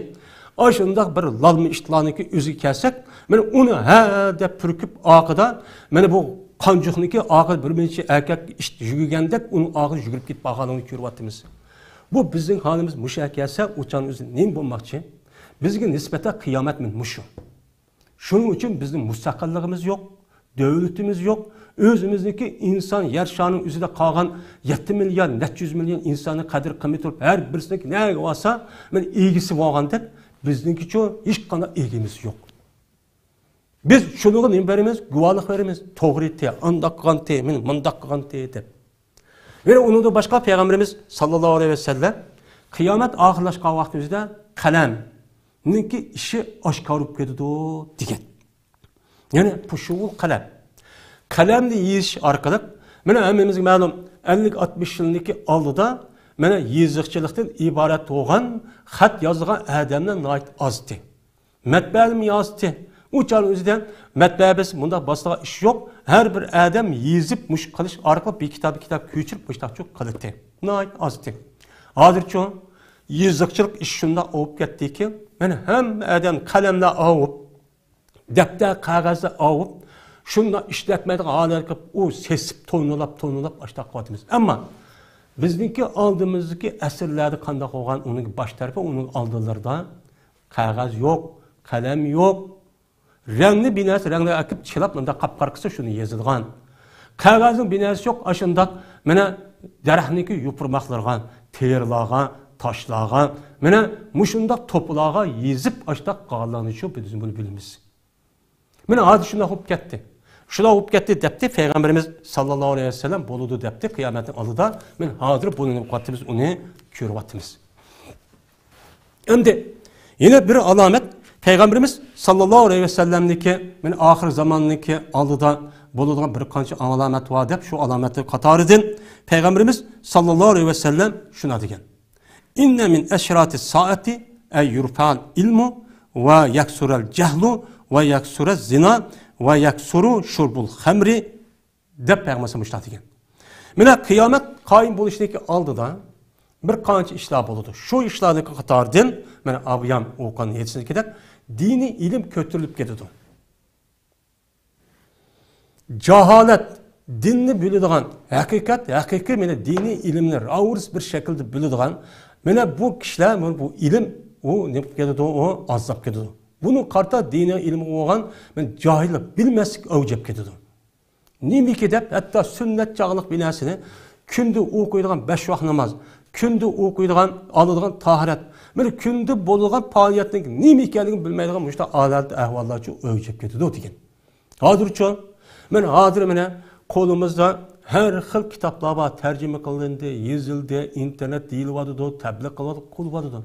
ئاشۇنداق بىر لالما ئىتلارنىڭكى ئۆزىگە كەلسەك، مانا ئۇنى ھە دەپ پۈركۈپ ئارقىدا، مانا بۇ قانجۇقنىڭكى ئارقىدا بىر نەچچە ئەركەك ئىت يۈگۈرگەندەك ئۇنىڭ ئارقىدا يۈگۈرۈپ كېتىپ بارغانلىقىنى كۆرۈۋاتىمىز. بۇ بىزنىڭ ھالىمىز مۇشۇ كەلسە، ئۇ چاغنىڭ ئۆزى نېمە بولماقچى؟ بىزگە نىسبەتەن قىيامەت مانا مۇشۇ. شۇنىڭ ئۈچۈن بىزنىڭ مۇستەقىللىقىمىز يوق، دۆلىتىمىز يوق. ئۆزىمىزنىڭكى ئىنسان يەر شارىنىڭ ئۆزىدە قالغان يەتتە مىليارد، نەچچە يۈز مىليون ئىنساننىڭ قەدىر قىممىتى تۇرۇپ، ھەر بىرسىنىڭكى نەگە بارسا، مانا ئىگىسى بولغاندەك، بىزنىڭكىچۇ ھېچقانداق ئىگىمىز يوق. بىز شۇنىڭغا نېمە بېرىمىز؟ گۇۋاھلىق بېرىمىز. توغرا ئېيتتى، ئانداق قىلغانتى، مېنى مۇنداق قىلغانتى دەپ. يەنە ئۇنىڭدىن باشقا پەيغەمبىرىمىز ساللاللاھۇ ئەلەيھى ۋەسەللەم قىيامەت ئاخىرلاشقان ۋاقتىمىزدا قەلەمنىڭكى ئىشى ئاشكارا بولۇپ كېتىدۇ دېگەن. يەنى پۇشۇل قەلەم. قەلەمنى يېزىش ئارقىلىق، مانا ھەممىمىزگە مەلۇم، ئەللىك ئاتمىش يىلنىڭكى ئالدىدا مانا يېزىقچىلىقتىن ئىبارەت بولغان خەت يازىدىغان ئادەملەر ناھايىتى ئاز ئىدى. مەتبەئەمۇ ياز ئىدى. ئۇ چاغنىڭ ئۆزىدە مەتبەئە بىز مۇنداق باسىدىغان ئىش يوق. ھەر بىر ئادەم يېزىپ مۇشۇ قىلىش ئارقىلىق بىر كىتابنى كىتاب كۆچۈرۈپ مۇشۇنداقچۇ قىلاتتى. ناھايىتى ئاز ئىدى. ھازىرچۇ يېزىقچىلىق ئىش شۇنداق ئاۋۇپ كەتتىكى، مانا ھەممە ئادەم قەلەملەر ئاۋۇپ، دەپتەر قەغەزلەر ئاۋۇپ، شۇنداق ئىشلەتمەيدىغان ھالەتكە ئۇ سېسىپ، تونۇلاپ، تونۇلاپ ئاشتاق قىلىۋاتىمىز. ئەمما بىزنىڭكى ئالدىمىزدىكى ئەسىرلەردە قانداق بولغان ئۇنىڭ باش تەرىپى، ئۇنىڭ ئالدىلىرىدا قەغەز يوق، قەلەم يوق. رەڭنى بىنەسى، رەڭنى ئەكىپ چىلاپ، مۇنداق قاپقارا قىلسا شۇنى يېزىدىغان. قەغەزنىڭ بىنەسى يوق، ئاشۇنداق مانا دەرەخنىڭكى يوپۇرماقلىرىغا، تېرىلارغا، تاشلارغا، مانا مۇشۇنداق توپىلارغا يېزىپ ئاشتاق قالغانلىقىنى شۇ بىز بۇنى بىلىمىز. مانا ھازىر شۇنداق بولۇپ كەتتى. شۇنداق بولۇپ كەتتى دەپتى پەيغەمبىرىمىز ساللاللاھۇ ئەلەيھى ۋەسەللەم، بولىدۇ دەپتى قىيامەتنىڭ ئالدىدا. مانا ھازىر بۇنى نېمە قىلىۋاتىمىز، ئۇنى كۆرۈۋاتىمىز. ئەمدى يەنە بىر ئالامەت، پەيغەمبىرىمىز ساللاللاھۇ ئەلەيھى ۋەسەللەمنىڭكى، مانا ئاخىر زاماننىڭكى ئالدىدا بولىدىغان بىر قانچە ئالامەت بار دەپ، شۇ ئالامەتلەر قاتارىدىن پەيغەمبىرىمىز ساللاللاھۇ ئەلەيھى ۋەسەللەم شۇنداق دېگەن: «إن من أشراط الساعة أن يرفع العلم ويكثر الجهل ويكثر الزنا ويكثر شرب الخمر» دەپ پەيغەمبەر مۇشۇنداق دېگەن. مانا قىيامەت قايىم بولۇشنىڭكى ئالدىدا بىر قانچە ئىشلار بولىدۇ. شۇ ئىشلارنىڭ قاتارىدىن، مانا ئابىيام ئوقۇغان ھەدىسىدىكىدەك، دىنىي ئىلىم كۆتۈرۈلۈپ كېتىدۇ. جاھالەت، دىننى بىلىدىغان، ھەقىقەت، ھەقىقىي مانا دىنىي ئىلىمنى راۋۇرۇس بىر شەكىلدە بىلىدىغان، مانا بۇ كىشىلەر، مانا بۇ ئىلىم، ئۇ نېمە قىلىپ كېتىدۇ؟ ئۇ ئازلاپ كېتىدۇ. بۇنىڭ قارىتا دىنىي ئىلىمگە بولغان مانا جاھىللىق، بىلمەسلىك ئەۋج ئېلىپ كېتىدۇ. نېمىكى دەپ، ھەتتا سۈننەت چاغلىق بىر نەرسىنى كۈندە ئوقۇيدىغان بەش ۋاق ناماز، كۈندە ئوقۇيدىغان، ئالىدىغان تاھارەت، مانا كۈندە بولىدىغان پائالىيەتنىڭ نېمە ئىكەنلىكىنى بىلمەيدىغان مۇشۇنداق ھالەت ئەھۋاللارچۇ ئەۋج ئېلىپ كېتىدۇ دېگەن. ھازىرچۇ، مانا ھازىر مانا قولىمىزدا ھەر خىل كىتابلار بار، تەرجىمە قىلىندى، يېزىلدى، ئىنتېرنېت دېيىلىۋاتىدۇ، تەبلىغ قىلىۋاتىدۇ، قىلىۋاتىدۇ.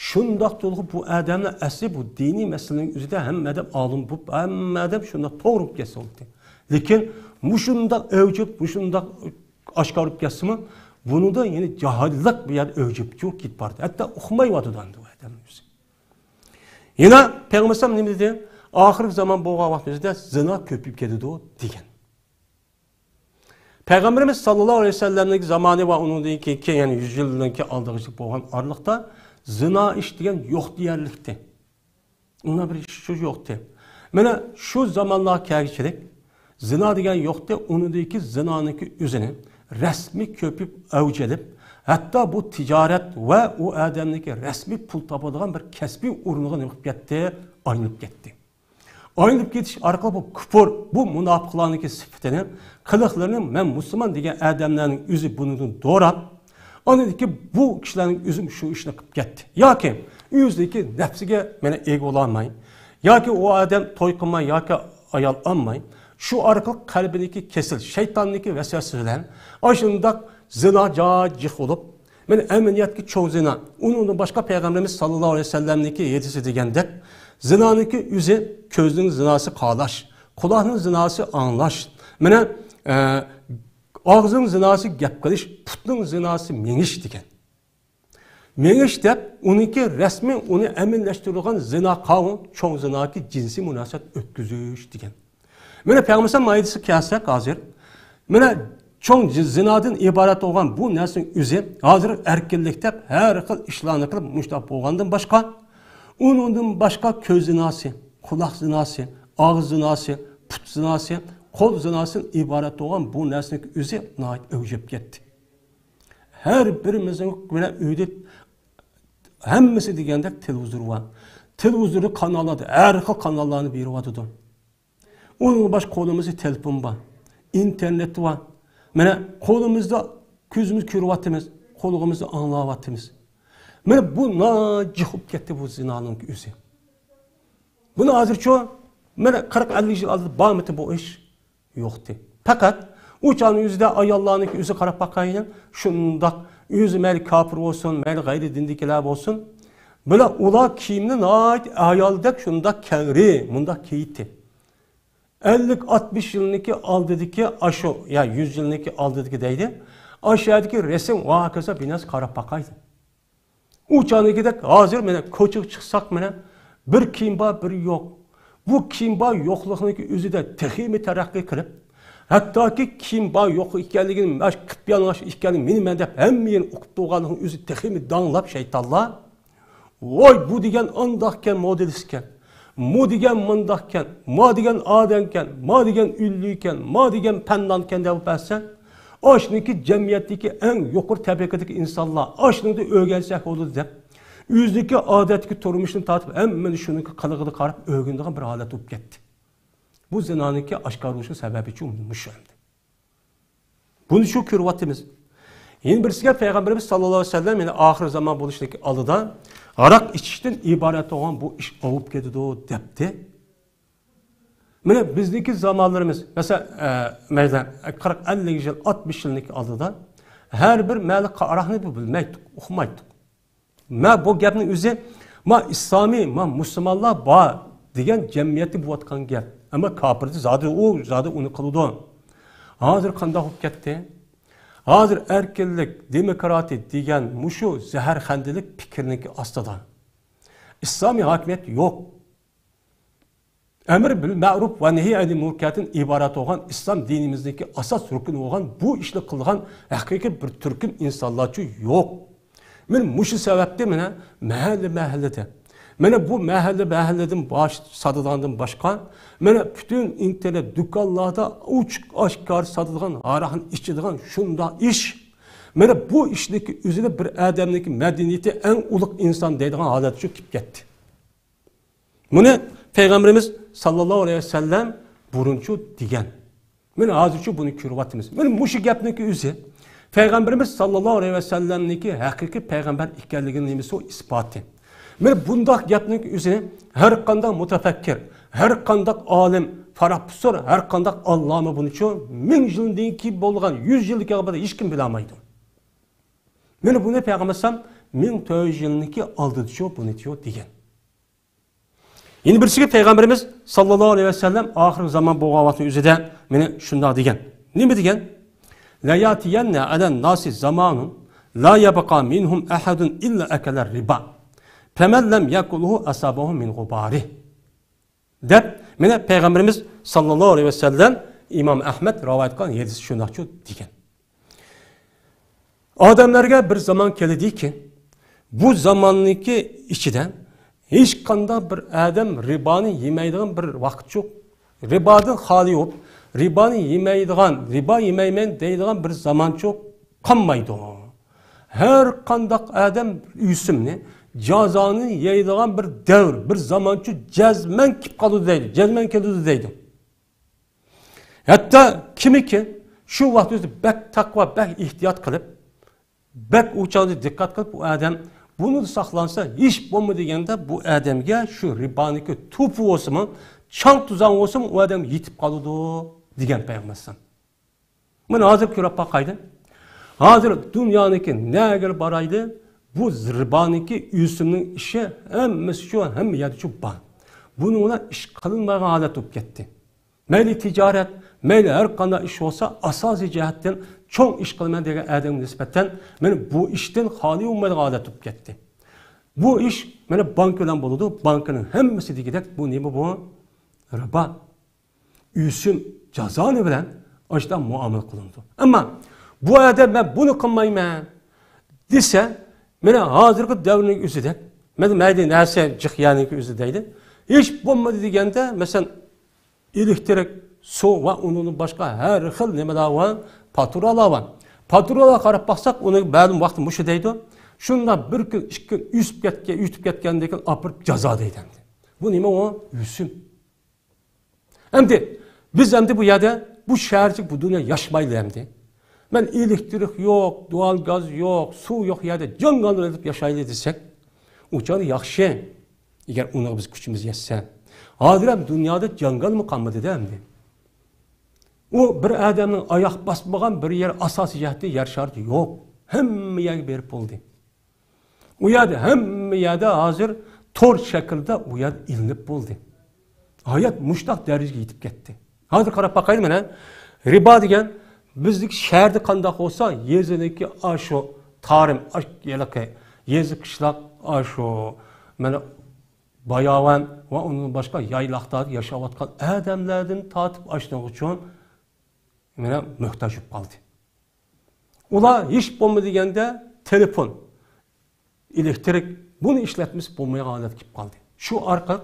شۇنداق تۇرغۇ بۇ ئادەملەر ئەسلى بۇ دىنىي مەسىلىنىڭ ئۆزىدە ھەممە ئادەم ئالىم بولۇپ، ھەممە ئادەم شۇنداق توغرا بولۇپ كەتسە بولدى. لېكىن مۇشۇنداق ئەۋج ئېلىپ، مۇشۇنداق ئاشكارا بولۇپ كەتسىمۇ، بۇنىڭدا يەنە جاھىللىق بۇ يەردە ئەۋج ئېلىپ كېتىپ بارىدۇ. ھەتتا ئۇقمايۋاتىدۇ ئەمدى ئۇ ئادەمنىڭ ئۆزى. يەنە پەيغەمبەر ئەلەيھىسسالام نېمە دېدى؟ ئاخىرقى زامان بولغان ۋاقىتتا زىنا كۆپىيىپ كېتىدۇ دېگەن. پەيغەمبىرىمىز ساللاللاھۇ ئەلەيھى ۋەسەللەمنىڭ زامانى ۋە ئۇنىڭدىن كېيىنكى، يەنى يۈز يىلدىن كېيىن ئالدىغىچە بولغان ئارىلىقتا زىنا ئىش دېگەن يوق دېيەرلىكتى. ئۇنداق بىر ئىش شۇ يوقتى. مانا شۇ زامانلارغا كەلگۈچىلىك زىنا دېگەن يوقتى. ئۇنىڭدىن كېيىن زىنانىڭكى ئۆزىنى رەسمىي كۆپىيىپ ئەۋج ئېلىپ، ھەتتا بۇ تىجارەت ۋە ئۇ ئادەمنىڭكى رەسمىي پۇل تاپىدىغان بىر كەسپىي ئورنىغا نېمە قىلىپ كەتتى؟ ئايلىنىپ كەتتى. ئايلىنىپ كېتىش ئارقىلىق بۇ كۇپۇر، بۇ مۇناپىقلارنىڭكى سۈپىتىنى، قىلىقلىرىنى مەن مۇسۇلمان دېگەن ئادەملەرنىڭ ئۆزى بۇنىڭدىن دوراپ، ئاندىن كېيىن بۇ كىشىلەرنىڭ ئۆزى شۇ ئىشنى قىلىپ كەتتى. ياكى ئۆزىدىكى نەپسىگە مانا ئىگە بولالماي، ياكى ئۇ ئادەم توي قىلماي ياكى ئايال ئالماي، شۇ ئارقىلىق قەلبىدىكى كېسەل، شەيتاننىڭكى ۋەسۋەسىسى بىلەن ئاشۇنداق زىنا جاجىق بولۇپ، مانا ئەمەلىيەتتىكى چوڭ زىنا. ئۇنىڭدىن باشقا پەيغەمبىرىمىز ساللاللاھۇ ئەلەيھى ۋەسەللەمنىڭكى ھەدىسى دېگەندەك، زىنانىڭكى ئۆزى كۆزنىڭ زىناسى قاراش، قۇلاقنىڭ زىناسى ئاڭلاش، مانا، ئە، ئاغزىنىڭ زىناسى گەپ قىلىش، پۇتنىڭ زىناسى مېڭىش دېگەن. مېڭىش دەپ ئۇنىڭكى رەسمىي ئۇنى ئەمەلىيلەشتۈرىدىغان زىنا قاۋۇ، چوڭ زىناكى جىنسىي مۇناسىۋەت ئۆتكۈزۈش دېگەن. مانا پەيغەمبەر ئەلەيھىسسالام ئايىدىسىگە كەلسەك ھازىر، مانا چوڭ زىنادىن ئىبارەت بولغان بۇ نەرسىنىڭ ئۆزى ھازىر ئەركىنلىك دەپ ھەر خىل ئىشلارنى قىلىپ مۇشۇنداق بولغاندىن باشقا، ئۇنىڭدىن باشقا كۆز زىناسى، قۇلاق زىناسى، ئاغزى زىناسى، پۇت زىناسى، قول زىناسىدىن ئىبارەت بولغان بۇ نەرسىنىڭ ئۆزى ناھايىتى ئەۋج ئېلىپ كەتتى. ھەر بىرىمىزنىڭ بىلەن ئۆيدە ھەممىسى دېگەندەك تېلېۋىزور بار. تېلېۋىزوردا قاناللاردا ھەر خىل قاناللارنى بېرىۋاتىدۇ. ئۇنىڭدىن باشقا قولىمىزدا تېلېفون بار، ئىنتېرنېت بار. مانا قولىمىزدا كۆزىمىز كۆرۈۋاتىمىز، قۇلىقىمىزدا ئاڭلاۋاتىمىز. مانا بۇ ناجىق بولۇپ كەتتى بۇ زىنانىڭ ئۆزى. بۇنى ھازىرچۇ مانا قىرىق ئەللىك يىل ئالدىدا بارمىتى بۇ ئىش؟ يوقتى. پەقەت ئۇ چاغنىڭ ئۆزىدە ئاياللارنىڭكى ئۆزى قاراپ باقايلى، شۇنداق ئۆزى مەيلى كاپىر بولسۇن، مەيلى غەيرىي دىندىكىلەر بولسۇن، بۇلار ئۇلار كىيىمنى ناھايىتى ئايالدەك شۇنداق كەڭرى مۇنداق كىيىتتى. ئەللىك، ئاتمىش يىلنىڭكى ئالدىدىكى ئاشۇ يا يۈز يىلنىڭكى ئالدىدىكى دەيدۇ. ئاشۇ يەردىكى رەسىم ۋە ھاكازا بىناسى قاراپ باقايلى. ئۇ چاغدىكىدەك ھازىر مانا كوچىغا چىقساق مانا بىر كىيىم بار، بىر يوق. بۇ كىيىم بار يوقلۇقنىڭكى ئۆزىدە تېخىمۇ تەرەققىي قىلىپ، ھەتتاكى كىيىم بار يوق ئىكەنلىكىنى، ماش قىپيالىڭاچ ئىكەنلىكىنى مېنىمەن دەپ ھەممە يەرنى ئوقۇپ تۇرغانلىقىنىڭ ئۆزى تېخىمۇ داڭلاپ شەيتانلار، ۋاي، بۇ دېگەن ئانداقكەن، مودېلىستكەن، مۇ دېگەن مۇنداقكەن، ما دېگەن ئادەمكەن، ما دېگەن ئۈنلۈكەن، ما دېگەن پەننانكەن دەپ بەرسە، ئاشۇنىڭكى جەمئىيەتتىكى ئەڭ يۇقىرى تەبىقىدىكى ئىنسانلار ئاشۇنىڭدا ئۆگەنسەك بولىدۇ دەپ، ئۆزىنىڭكى ئادەتتىكى تۇرمۇشىنى تارتىپ، ھەممىنى شۇنىڭكى قىلىقىدا قاراپ ئۆگىنىدىغان بىر ھالەت بولۇپ كەتتى. بۇ زىنانىڭكى ئاشكارىلىشىنىڭ سەۋەبى شۇ، مۇشۇ ئەمدى. بۇنى شۇ كۆرۈۋاتىمىز. يەنە بىرسىگە پەيغەمبىرىمىز ساللاللاھۇ ئەلەيھى ۋەسەللەم، يەنى ئاخىر زامان بولۇشتىكى ئالدىدا ھاراق ئىچىشتىن ئىبارەت بولغان بۇ ئىش ئاۋۇپ كېتىدۇ دەپتى. مانا بىزنىڭكى زامانلىرىمىز، مەسىلەن، ئە، مەيلى، قىرىق، ئەللىك يىل، ئاتمىش يىلنىڭكى ئالدىدا ھەر بىر مەلى قاراقنى بىلمەيتتۇق، ئۇقمايتتۇق. مە بۇ گەپنىڭ ئۆزى، ما ئىسلامىي، ما مۇسۇلمانلار بار دېگەن جەمئىيەتتە بولۇۋاتقان گەپ. ئەمما كاپىردا زادى ئۇ، زادى ئۇنى قىلىدۇ. ھازىر قانداق بولۇپ كەتتى؟ ھازىر ئەركىنلىك، دېموكراتىيە دېگەن مۇشۇ زەھەرخەندىلىك پىكىرنىڭكى ئاستىدا. ئىسلامىي ھاكىمىيەت يوق. ئەمر بىل مەرۇپ ۋە نەھى ئەنىل مۇنكەردىن ئىبارەت بولغان ئىسلام دىنىمىزنىڭكى ئاساس رۇكنى بولغان بۇ ئىشنى قىلىدىغان ھەقىقىي بىر تۈركۈم ئىنسانلارچۇ يوق. مانا مۇشۇ سەۋەبتىن مانا مەھەللە مەھەللىدە، مانا بۇ مەھەللە مەھەللىدىن باش ساتىدىغاندىن باشقا، مانا پۈتۈن ئىنتېرنېت دۇكانلاردا ئوچۇق ئاشكارا ساتىدىغان، ھاراقنى ئىچىدىغان شۇنداق ئىش. مانا بۇ ئىشنىڭكى ئۆزىدە بىر ئادەمنىڭكى مەدەنىيىتى ئەڭ ئۇلۇغ ئىنسان دەيدىغان ھالەتچۇ كېلىپ كەتتى. بۇنى پەيغەمبىرىمىز ساللاللاھۇ ئەلەيھى ۋەسەللەم بۇرۇنچۇ دېگەن. مانا ھازىرچۇ بۇنى كۆرۈۋاتىمىز. مانا مۇشۇ گەپنىڭكى ئۆزى پەيغەمبىرىمىز ساللاللاھۇ ئەلەيھى ۋەسەللەمنىڭكى ھەقىقىي پەيغەمبەر ئىكەنلىكىنىڭ نېمىسى ئۇ ئىسپاتى. مانا بۇنداق گەپنىڭكى ئۆزىنى ھەر قانداق مۇتەپەككىر، ھەر قانداق ئالىم، پروفېسسور، ھەر قانداق ئاللاما بۇنىچۇ مىڭ يىلدىن كېيىن بولغان، يۈز يىلدىن كېيىن بولغان ھېچكىم بىلەلمەيدۇ. مانا بۇنى پەيغەمبەر ئەلەيھىسسالام مىڭ تۆت يۈز يىلنىڭكى ئالدىدىچۇ بۇنىچۇ دېگەن. يەنە بىرسىگە پەيغەمبىرىمىز ساللاللاھۇ ئەلەيھى ۋەسەللەم ئاخىرقى زامان بولغان ۋاقىتنىڭ ئۆزىدە مانا شۇنداق دېگەن. نېمە دېگەن؟ لَيَأْتِيَنَّ عَلَى النَّاسِ زَمَانٌ لَا يَبْقَى مِنْهُمْ أَحَدٌ إِلَّا أَكَلَ الرِّبَا، فَمَنْ لَمْ يَأْكُلْهُ أَصَابَهُ مِنْ غُبَارِهِ. دەپ، مانا پەيغەمبىرىمىز ساللاللاھۇ ئەلەيھى ۋەسەللەم، ئىمام ئەھمەد راۋايەت قىلغان ھەدىس شۇنداقچۇ دېگەن. ئادەملەرگە بىر زامان كېلىدىكى، بۇ زاماننىڭكى ئىچىدە ھېچقانداق بىر ئادەم رىبانى يېمەيدىغان بىر ۋاقىت يوق. رىبادىن خالىي بولۇپ، رىبانى يېمەيدىغان، رىبا يېمەيمەن دەيدىغان بىر زامانچۇ قالمايدۇ. ھەر قانداق ئادەم ئۆسۈمنى، جازانى يەيدىغان بىر دەۋر، بىر زامانچۇ جەزمەن كېلىپ قالىدۇ دەيدۇ، جەزمەن كېلىدۇ دەيدۇ. ھەتتا كىمكى شۇ ۋاقىت ئۆزى بەك تەقۋا، بەك ئېھتىيات قىلىپ، بەك ئۇ چاغدا دىققەت قىلىپ، ئۇ ئادەم بۇنى ساقلانسا، ھېچ بولما دېگەندە بۇ ئادەمگە شۇ رىبانىڭكى توپى بولسىمۇ، چاڭ توزان بولسىمۇ، ئۇ ئادەمگە يېتىپ قالىدۇ دېگەن پەيغەمبەر ئەلەيھىسسالام. مانا ھازىر كۆرۈپ باقايلى. ھازىر دۇنيانىڭكى نەگىلا بارايلى، بۇ رىبانىڭكى ئۆسۈمنىڭ ئىشى ھەممىسى شۇ، ھەممە يەردە شۇ بار. بۇنىڭ بىلەن ئىش قىلىنمايدىغان ھالەت بولۇپ كەتتى. مەيلى تىجارەت، مەيلى ھەر قانداق ئىش بولسا، ئاساسىي جەھەتتىن چوڭ ئىش قىلىمەن دېگەن ئادەمگە نىسبەتەن، مانا بۇ ئىشتىن خالىي بولمايدىغان ھالەت بولۇپ كەتتى. بۇ ئىش مانا بانكا بىلەن بولىدۇ. بانكىنىڭ ھەممىسى دېگۈدەك بۇ نېمە بۇ؟ رىبا. ئۆسۈم جازانى بىلەن ئاشۇنداق مۇئامىلە قىلىنىدۇ. ئەمما بۇ ئادەم مەن بۇنى قىلمايمەن دېسە، مانا ھازىرقى دەۋرنىڭ ئۆزىدە، مانا مەيلى نەرسە جىق يەرنىڭ ئۆزى دەيلى. ھېچ بولمىدى دېگەندە، مەسىلەن، ئېلېكتىرىك، سۇ ۋە ئۇنىڭدىن باشقا ھەر خىل نېمىلەر بار، پاتۇرالار بار. پاتۇرالارغا قاراپ باقساق، ئۇنىڭ مەلۇم ۋاقتى مۇشۇ دەيدۇ. شۇنداق بىر كۈن، ئىككى كۈن ئۆسۈپ كەتكەن، ئۆتۈپ كەتكەندىن كېيىن ئاپىرىپ جازا دەيدۇ ئەمدى. بۇ نېمە ئۇ؟ ئۆسۈم. ئەمدى بىز ئەمدى بۇ يەردە، بۇ شەھەرچە بۇ دۇنيا ياشىمايلى ئەمدى. مەن ئېلېكتىرىك يوق، دۇئال گاز يوق، سۇ يوق يەردە جاڭگاللىنىپ ياشايلى دېسەك، ئۇ چاغدا ياخشى. ئەگەر ئۇنىڭغا بىز كۈچىمىز يەتسە. ھازىر ھەم دۇنيادا جاڭگالمۇ قالمىدى-دە ئەمدى. ئۇ بىر ئادەمنىڭ ئاياق باسمىغان بىر يەر ئاساسىي جەھەتتە يەر شارىدا يوق. ھەممە يەرگە بېرىپ بولدى. ئۇ يەردە، ھەممە يەردە ھازىر تور شەكلىدە ئۇ يەردە ئېلىنىپ بولدى. ھايات مۇشتاق دەرىجىگە يېتىپ كەتتى. ھازىر قاراپ باقايلى مانا. رىبا دېگەن بىزدىكى شەھەردە قانداق بولسا، يېزىدىكى ئاشۇ تارىم، ئاش-، ھېلىقى يېزا قىشلاق ئاشۇ مانا باياۋان ۋە ئۇنىڭدىن باشقا يايلاقتا ياشاۋاتقان ئادەملەردىن تارتىپ ئاشۇنىڭ ئۈچۈن مانا موھتاج بولۇپ قالدى. ئۇلار ھېچ بولمىدى دېگەندە تېلېفون، ئېلېكتىرىك، بۇنى ئىشلەتمىسە بولمايدىغان ھالەتكە كېلىپ قالدى. شۇ ئارقىلىق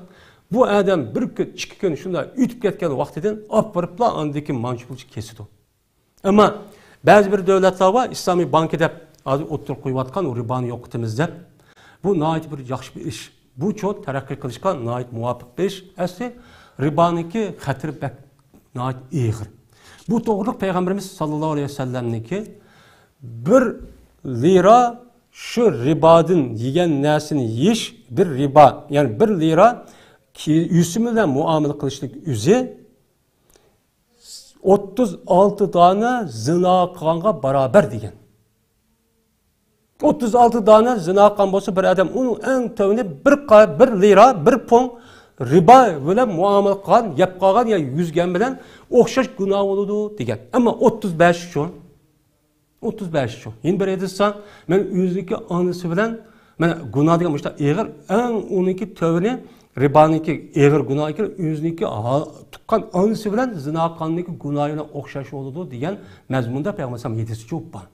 بۇ ئادەم بىر كۈن، ئىككى كۈن شۇنداق ئۆتۈپ كەتكەن ۋاقتىدىن ئاپىرىپلا ئاندىن كېيىن مانچە پۇلچە كېسىدۇ. ئەمما بەزى بىر دۆلەتلەر بار، ئىسلامىي بانكا دەپ ھازىر ئوتتۇرىغا قويۇۋاتقان، رىبانى يوقىتىمىز دەپ. بۇ ناھايىتى بىر ياخشى بىر ئىش. بۇ چوڭ تەرەققىي قىلىشقا ناھايىتى مۇۋاپىق بىر ئىش. ئەسلى رىبانىڭكى خەتىرى بەك ناھايىتى ئېغىر. بۇ توغرىلىق پەيغەمبىرىمىز ساللاللاھۇ ئەلەيھى ۋەسەللەمنىڭكى بىر لىرا شۇ رىبادىن يېگەن نەرسىنى يېيىش بىر رىبا، يەنى بىر لىرا كى-، ئۆسۈم بىلەن مۇئامىلە قىلىشنىڭ ئۆزى ئوتتۇز ئالتە دانە زىنا قىلغانغا باراۋەر دېگەن. ئوتتۇز ئالتە دانە زىنا قىلغان بولسا بىر ئادەم، ئۇنىڭ ئەڭ تۆۋىنى بىر قا-، بىر لىرا، بىر پۇڭ رىبا بىلەن مۇئامىلە قىلغان، يەپ قالغان يا يۈزگەن بىلەن ئوخشاش گۇناھ بولىدۇ دېگەن. ئەمما ئوتتۇز بەش ئۈچۈن، ئوتتۇز بەش ئۈچۈن. يەنە بىر ھەدىستە، مەن ئۆزىنىڭكى ئانىسى بىلەن، مانا گۇناھ دېگەن مۇشۇنداق ئېغىر، ئەڭ ئۇنىڭكى تۆۋىنى رىبانىڭكى ئېغىر گۇناھ ئىكەن، ئۆزىنىڭكى ھا-، تۇغقان ئانىسى بىلەن زىنا قىلغاننىڭكى گۇناھى بىلەن ئوخشاش بولىدۇ دېگەن مەزمۇندا پەيغەمبەر ئەلەيھىسسالام ھەدىسى جۇپ بار.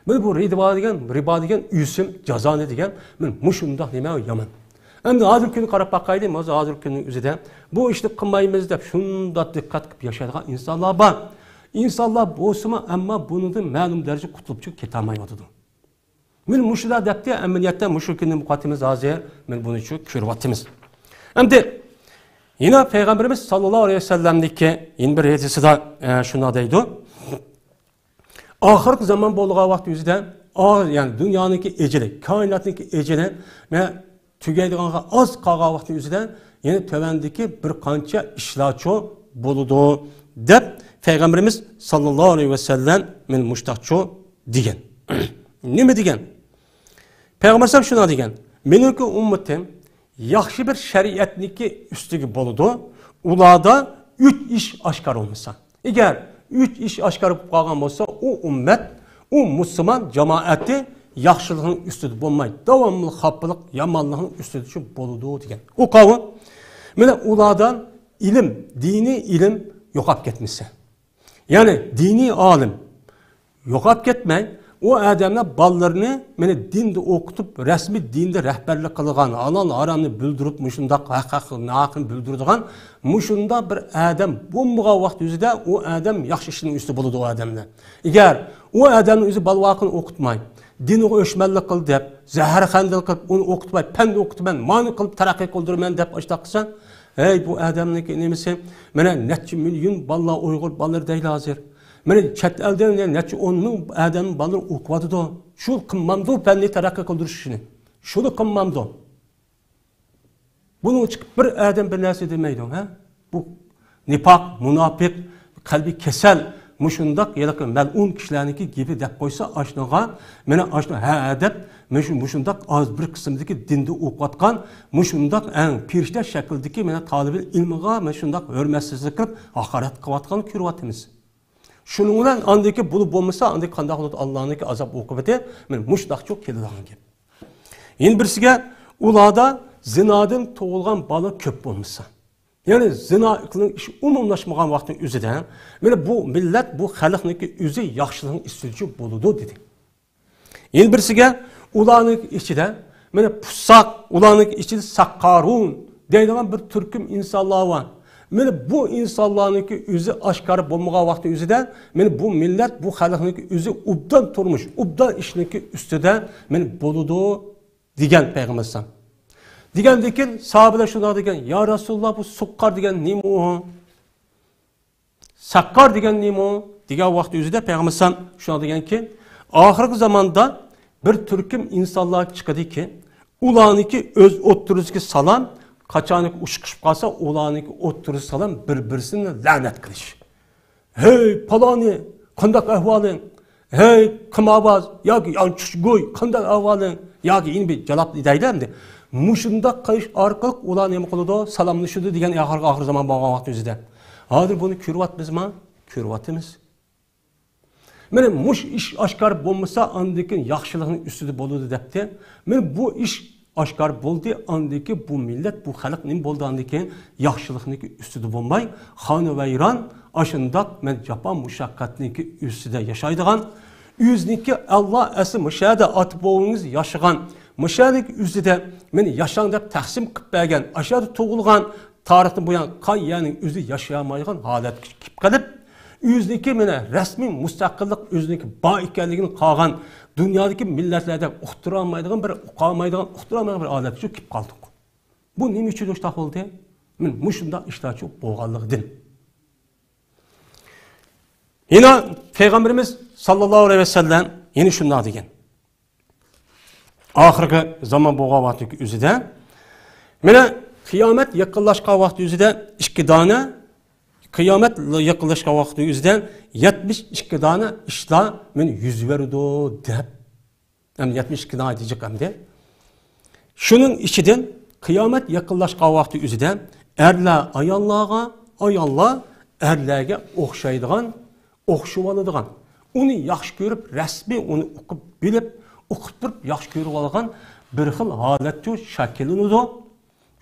مانا بۇ رىبا دېگەن، رىبا دېگەن ئۆسۈم، جازانى دېگەن، مانا مۇشۇنداق نېمە يامان. ئەمدى ھازىرقى كۈنگە قاراپ باقايلى، مانا ھازىرقى كۈننىڭ ئۆزىدە بۇ ئىشنى قىلمايمىز دەپ شۇنداق دىققەت قىلىپ ياشايدىغان ئىنسانلار بار. ئىنسانلار بولسىمۇ، ئەمما بۇنىڭدىن مەلۇم دەرىجە قۇتۇلۇپ چىقىپ كېتەلمەيۋاتىدۇ. مانا مۇشۇلار دەپتۇ، ئەمەلىيەتتە مۇشۇ كۈننى مۇقەددىمىز ھازىر مانا بۇنى شۇ كۆرۈۋاتىمىز. ئەمدى يەنە پەيغەمبىرىمىز ساللاللاھۇ ئەلەيھى ۋەسەللەمنىڭكى يەنە بىر ھەدىسىدا، ئە، شۇنداق دەيدۇ. ئاخىرقى زامان بولغان ۋاقىت يۈزىدە، ئا-، يەنى دۇنيانىڭكى ئەجىلى، كائىناتنىڭكى ئەجىلى، مە-، تۈگەيدىغانغا ئاز قالغان ۋاقىتنىڭ ئۆزىدە يەنە تۆۋەندىكى بىر قانچە ئىشلارچۇ بولىدۇ، دەپ پەيغەمبىرىمىز ساللاللاھۇ ئەلەيھى ۋەسەللەم مانا مۇشتاقچۇ دېگەن. نېمە دېگەن؟ پەيغەمبەر ئەلەيھىسسالام شۇنداق دېگەن، مېنىڭكى ئۈممىتىم ياخشى بىر شەرىئەتنىڭكى ئۈستىگە بولىدۇ، ئۇلاردا ئۈچ ئىش ئاشكارا بولمىسا. ئەگەر ئۈچ ئىش ئاشكارا بولۇپ قالغان بولسا، ئۇ ئۈممەت، ئۇ مۇسۇلمان جامائەتى ياخشىلىقنىڭ ئۈستىدە بولماي، داۋاملىق خاپىلىق، يامانلىقنىڭ ئۈستىدە شۇ بولىدۇ دېگەن. ئۇ قاۋۇل، مانا ئۇلاردىن ئىلىم، دىنىي ئىلىم يوقاپ كەتمىسە. يەنى دىنىي ئالىم يوقاپ كەتمەي، ئۇ ئادەملەر بالىلىرىنى مانا دىندا ئوقۇتۇپ، رەسمىي دىندا رەھبەرلىك قىلىدىغان، ھالال ھارامنى بىلدۈرۈپ، مۇشۇنداق ھەق، ھەق، ناھەقنى بىلدۈرىدىغان مۇشۇنداق بىر ئادەم بولمىغان ۋاقىت يۈزىدە ئۇ ئادەم ياخشى ئىشنىڭ ئۈستىدە بولىدۇ ئۇ ئادەملەر. ئەگەر ئۇ ئادەمنىڭ ئۆزى بالىۋاقىنى ئوقۇتماي، دىنىغا ئۆچمەنلىك قىل دەپ، زەھەرخەندىلىك قىلىپ، ئۇنى ئوقۇتماي، پەن ئوقۇتىمەن، مانا قىلىپ تەرەققىي قىلدۇرىمەن دەپ ئاشۇنداق قىلسا، ھەي، بۇ ئادەمنىڭكى نېمىسى، مانا نەچچە مىليون بالىلار، ئۇيغۇر بالىلىرى دەيلى ھازىر. مانا چەت ئەلدە نەچچە ئون مىڭ ئادەم بالىلىرى ئوقۇۋاتىدۇ. شۇ قىلمامدۇ، پەننى تەرەققىي قىلدۇرۇش ئىشىنى؟ شۇنى قىلمامدۇ؟ بۇنىڭغا چىقىپ بىر ئادەم بىر نەرسە دېمەيدۇ، ھە؟ بۇ نىپاق، مۇناپىق، قەلبى كېسەل، مۇشۇنداق ھېلىقى مەلئۇن كىشىلەرنىڭكى گېپى دەپ قويسا، ئاشۇنىڭغا، مانا ئاشۇنى ھە، ھە دەپ، مۇشۇ، مۇشۇنداق ئاز بىر قىسىمدىكى دىندا ئوقۇۋاتقان، مۇشۇنداق ئەڭ پېرىشتە شەكىلدىكى، مانا تالىبى ئىلمىغا، مانا شۇنداق ھۆرمەتسىزلىك قىلىپ، ھاقارەت قىلىۋاتقاننى كۆرۈۋاتىمىز. شۇنىڭ بىلەن ئاندىكى بولۇپ بولمىسا، ئاندىكى قانداق بولىدۇ؟ ئاللانىڭكى ئازاب ئوقۇبىتى، مانا مۇشۇنداقچۇ كېلىدىغان گەپ. يەنە بىرسىگە، ئۇلاردا زىنادىن تۇغۇلغان بالا كۆپ بولمىسا. يەنى زىنا قىلىش ئىشى ئومۇملاشمىغان ۋاقىتنىڭ ئۆزىدە، مانا بۇ مىللەت، بۇ خەلقنىڭكى ئۆزى ياخشىلىقنىڭ ئىستىلىچۇ بولىدۇ، دېدى. يەنە بىرسىگە، ئۇلارنىڭ ئىچىدە، مانا پۇساق، ئۇلارنىڭ ئىچىدە ساققارۇن دەيدىغان بىر تۈركۈم ئىنسانلار بار. مانا بۇ ئىنسانلارنىڭكى ئۆزى ئاشكارا بولمىغان ۋاقىتنىڭ ئۆزىدە، مانا بۇ مىللەت، بۇ خەلقنىڭكى ئۆزى ئوبدان تۇرمۇش، ئوبدان ئىشنىڭكى ئۈستىدە، مانا بولىدۇ، دېگەن پەيغەمبەر ئەلەيھىسسالام. دېگەندىن كېيىن ساھابىلەر شۇنداق دېگەن، يا رەسۇلاللا، بۇ سۇققار دېگەن نېمە ئۇ؟ ساققار دېگەن نېمە ئۇ؟ دېگەن ۋاقىت ئۆزىدە پەيغەمبەر ئەلەيھىسسالام شۇنداق دېگەنكى، ئاخىرقى زاماندا بىر تۈركۈم ئىنسانلار چىقىدىكى، ئۇلارنىڭكى ئۆز ئوتتۇرىسىدىكى سالام قاچانكى ئۇچۇشۇپ قالسا، ئۇلارنىڭكى ئوتتۇرىسىغا سالام بىر-بىرسىنى لەنەت قىلىش. «ھەي، پالانى، قانداق ئەھۋالىڭ؟ ھەي، قىمارباز ياكى يانچۇقچى گۇي، قانداق ئەھۋالىڭ؟» ياكى يەنە بىر جالاپ دەيدۇ ئەمدى. مۇشۇنداق قىلىش ئارقىلىق ئۇلار نېمە قىلىدۇ؟ سالاملىشىدۇ دېگەن ئاخىرقى، ئاخىر زامان بولغان ۋاقىت ئۆزىدە. ھازىر بۇنى كۆرۈۋاتىمىزما؟ كۆرۈۋاتىمىز. مانا مۇشۇ ئىش ئاشكارا بولمىسا، ئاندىن كېيىن ياخشىلىقنىڭ ئۈستىدە بولىدۇ دەپتى. مانا بۇ ئىش ئاشكارا بولدى، ئاندىن كېيىن بۇ مىللەت، بۇ خەلق نېمە بولدى؟ ئاندىن كېيىن ياخشىلىقنىڭكى ئۈستىدە بولماي، خانىۋەيران، ئاشۇنداق مەن جاپا مۇشەققەتنىڭكى ئۈستىدە ياشايدىغان، ئۆزىنىڭكى ئاللا ئەسلى مۇشۇ يەردە ئاتا بوۋىڭىز ياشىغان، مۇشۇ يەرنىڭكى ئۆزىدە مېنى ياشاڭ دەپ تەقسىم قىلىپ بەرگەن، ئاشۇ يەردە تۇغۇلغان، تارىختىن بۇيان قان يەرنىڭ ئۆزى ياشىيالمايدىغان ھالەتكە كېلىپ قېلىپ، ئۆزىنىڭكى مانا رەسمىي مۇستەقىللىق ئۆزىنىڭكى بار ئىكەنلىكىنى قالغان دۇنيادىكى مىللەتلەردە ئۇقتۇرالمايدىغان بىر، ئۇقالمايدىغان، ئۇقتۇرالمايدىغان بىر ھالەتكە كېلىپ قالدۇق. بۇ نېمە ئۈچۈن شۇنداق بولدى؟ مانا مۇشۇنداق ئىشلارچۇ بولغانلىقىدىن. يەنە پەيغەمبىرىمىز ساللاللاھۇ ئەلەيھى ۋەسەللەم يەنە شۇنداق دېگەن. ئاخىرقى زامان بولغان ۋاقىتنىڭ ئۆزىدە، مانا قىيامەت يېقىنلاشقان ۋاقىت ئۆزىدە ئىككى دانە، قىيامەت يېقىنلاشقان ۋاقىت ئۆزىدە يەتمىش ئىككى دانە ئىشلار مانا يۈز بېرىدۇ دەپ. ئەمدى يەتمىش ئىككى دانە دېيىجىق ئەمدى. شۇنىڭ ئىچىدىن قىيامەت يېقىنلاشقان ۋاقىت ئۆزىدە ئەرلەر ئاياللارغا، ئاياللار ئەرلەرگە ئوخشايدىغان، ئوخشىۋالىدىغان، ئۇنى ياخشى كۆرۈپ، رەسمىي ئۇنى ئۇقۇپ بىلىپ، ئۇقۇپ تۇرۇپ ياخشى كۆرۈۋالغان بىر خىل ھالەتچۇ شەكىللىنىدۇ.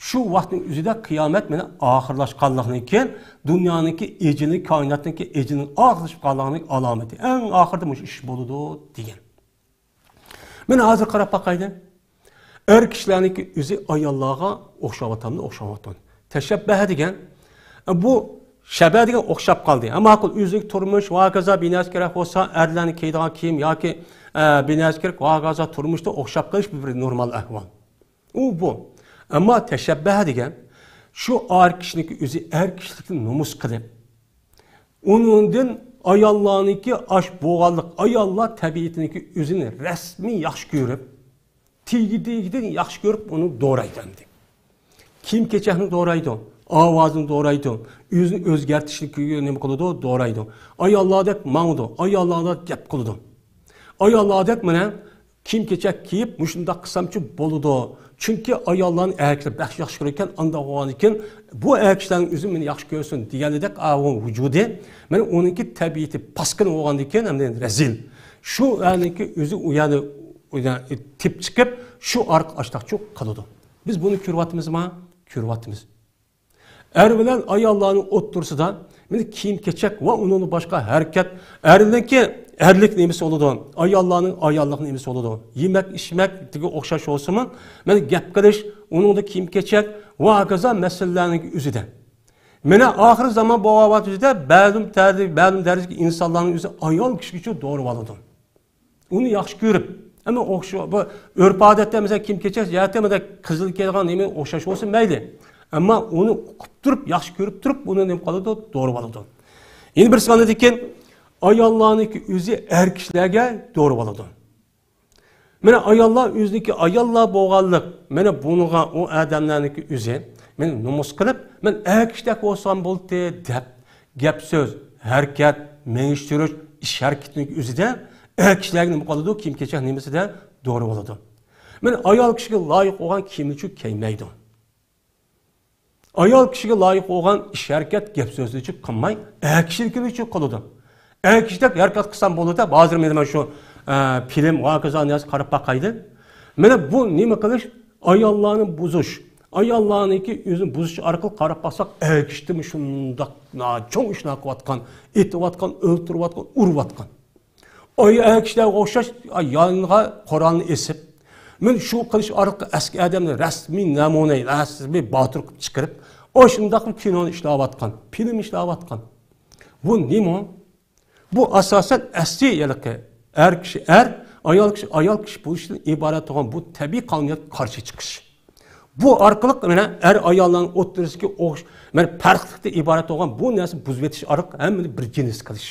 شۇ ۋاقىتنىڭ ئۆزىدە قىيامەت مانا ئاخىرلاشقانلىقىنى كېيىن، دۇنيانىڭكى ئېجىلى، كائىناتنىڭكى ئېجىلىنىڭ ئاخىرلىشىپ قالغانلىقىنىڭ ئالامىتى. ئەڭ ئاخىرىدا مۇشۇ ئىش بولىدۇ دېگەن. مانا ھازىر قاراپ باقايلى. ئەر كىشىلەرنىڭكى ئۆزى ئاياللارغا ئوخشاۋاتامدۇ، ئوخشاۋاتىدۇ. تەشەببەھ دېگەن، ئە، بۇ شەبە دېگەن ئوخشاپ قالدى. ئەمما ماقۇل، ئۆزلۈك تۇرمۇش ۋە ھاكازا بىر نەرسە كېرەك بولسا، ئەرلەرنىڭ كىيىدىغان كىيىم ياكى، ئە، بىر نەرسە كېرەك ۋە ھاكازا تۇرمۇشتا ئوخشاپ قېلىش بىر نورمال ئەھۋال. ئۇ بۇ. ئەمما تەشەببەھ دېگەن، شۇ ئەر كىشىنىڭكى ئۆزى ئەر كىشىلىكنى نومۇس قىلىپ، ئۇنىڭدىن ئاياللارنىڭكى ئاش بولغانلىق، ئاياللار تەبىئىتىنىڭكى ئۆزىنى رەسمىي ياخشى كۆرۈپ، تېگى-تېگىدىن ياخشى كۆرۈپ، ئۇنى دورايدۇ ئەمدى. كىيىم-كېچەكنى دورايدۇ، ئاۋازىنى دورايدۇ، ئۆزىنى ئۆزگەرتىشنى نېمە قىلىدۇ؟ دورايدۇ. ئاياللاردەك ماڭىدۇ، ئاياللاردەك گەپ قىلىدۇ. ئاياللاردەك مانا كىيىم-كېچەك كىيىپ، مۇشۇنداق قىلسامچۇ بولىدۇ. چۈنكى ئاياللارنى ئەر كىشىلەر بەك ياخشى كۆرىدىكەن، ئانداق بولغاندىكىن، بۇ ئەر كىشىلەرنىڭ ئۆزى مېنى ياخشى كۆرسۇن دېگەندەك، ئاۋۇ ۋۇجۇدى، مانا ئۇنىڭكى تەبىئىتى پاسكىنا بولغاندىكىن، ھەم رەزىل. شۇ ئەرنىڭكى ئۆزى ئۇ يەرنى، ئۇ يەرنى تېپ چىقىپ، شۇ ئارقا ئاشتاقچۇ قىلىدۇ. بىز بۇنى كۆرۈۋاتىمىزما؟ كۆرۈۋاتىمىز. ئەر بىلەن ئاياللارنىڭ ئوتتۇرىسىدا مانا كىيىم-كېچەك ۋە ئۇنىڭدىن باشقا ھەرىكەت، ئەرنىڭكى ئەرلىك نېمىسى بولىدۇ، ئاياللارنىڭ ئاياللىق نېمىسى بولىدۇ، يېمەك-ئىچمەك دېگەن ئوخشاش بولسىمۇ، مانا گەپ قىلىش، ئۇنىڭدا كىيىم-كېچەك ۋە ھاكازا مەسىلىلەرنىڭ ئۆزىدە. مانا ئاخىر زامان بولغان ۋاقتىدا بەزى دەرىجە، بەزى دەرىجىدىكى ئىنسانلارنىڭ ئۆزى ئايال كىشىگىچۇ دورىۋالىدۇ. ئۇنى ياخشى كۆرۈپ، ئەمما ئوخشا-، بۇ ئۆرپ-ئادەتتە، مەسىلەن، كىيىم-كېچەك جەھەتتە مانا قىزىل كىيىدىغان نېمە ئوخشاش بولسا مەيلى. ئەمما ئۇنى ئۇقۇپ تۇرۇپ، ياخشى كۆرۈپ تۇرۇپ، ئۇنى نېمە قىلىدۇ؟ دورىۋالىدۇ. يەنە بىرسى ئاندىن كېيىن ئاياللارنىڭكى ئۆزى ئەر كىشىلەرگە دورىۋالىدۇ. مانا ئاياللار ئۆزىنىڭكى ئاياللار بولغانلىق، مانا بۇنىڭغا ئۇ ئادەملەرنىڭكى ئۆزى، مانا نومۇس قىلىپ، مەن ئەر كىشىدەك بولسام بولدى دەپ، گەپ سۆز، ھەرىكەت، مېڭىش تۇرۇش، ئىش ھەرىكىتىنىڭ ئۆزىدە ئەر كىشىلەرگە نېمە قىلىدۇ؟ كىيىم-كېچەك نېمىسىدە دورىۋالىدۇ. مانا ئايال كىشىگە لايىق بولغان كىيىمنىچۇ كىيمەيدۇ. ئايال كىشىگە لايىق بولغان ئىش ھەرىكەت، گەپ سۆزنىچۇ قىلماي، ئەر كىشىنىڭكىنىچۇ قىلىدۇ. ئەر كىشىدەك ھەرىكەت قىلسام بولىدۇ دەپ، ھازىر مەن مانا شۇ، ئە، فىلىم ۋە ھاكازا نەرسە قاراپ باقايلى. مانا بۇ نېمە قىلىش؟ ئاياللارنى بۇزۇش. ئاياللارنىڭكى ئۆزىنى بۇزۇش ئارقىلىق قاراپ باقساق، ئەر كىشىدىمۇ شۇنداق نا-، چوڭ ئىشلار قىلىۋاتقان، ئېتىۋاتقان، ئۆلتۈرۈۋاتقان، ئۇرۇۋاتقان. ئاي، ئەر كىشىلەرگە ئوخشاش، ئاي، يانغا قورالنى ئېسىپ، مەن شۇ قىلىش ئارقىلىق ئەسكى ئادەمنى رەسمىي نەمۇنە، رەسمىي باتۇر قىلىپ چىقىرىپ، ئاشۇنداقلا كىنونى ئىشلەۋاتقان، فىلىم ئىشلەۋاتقان. بۇ نېمە؟ بۇ ئاساسەن ئەسلى ھېلىقى ئەر كىشى ئەر، ئايال كىشى ئايال كىشى بولۇشتىن ئىبارەت بولغان بۇ تەبىئىي قانۇنىيەتكە قارشى چىقىش. بۇ ئارقىلىق مانا ئەر ئاياللارنىڭ ئوتتۇرىسىدىكى ئوخش-، مانا پەرقلىقتىن ئىبارەت بولغان بۇ نەرسىنى بۇزۇۋېتىش ئارقىلىق ھەممىنى بىر جىنس قىلىش.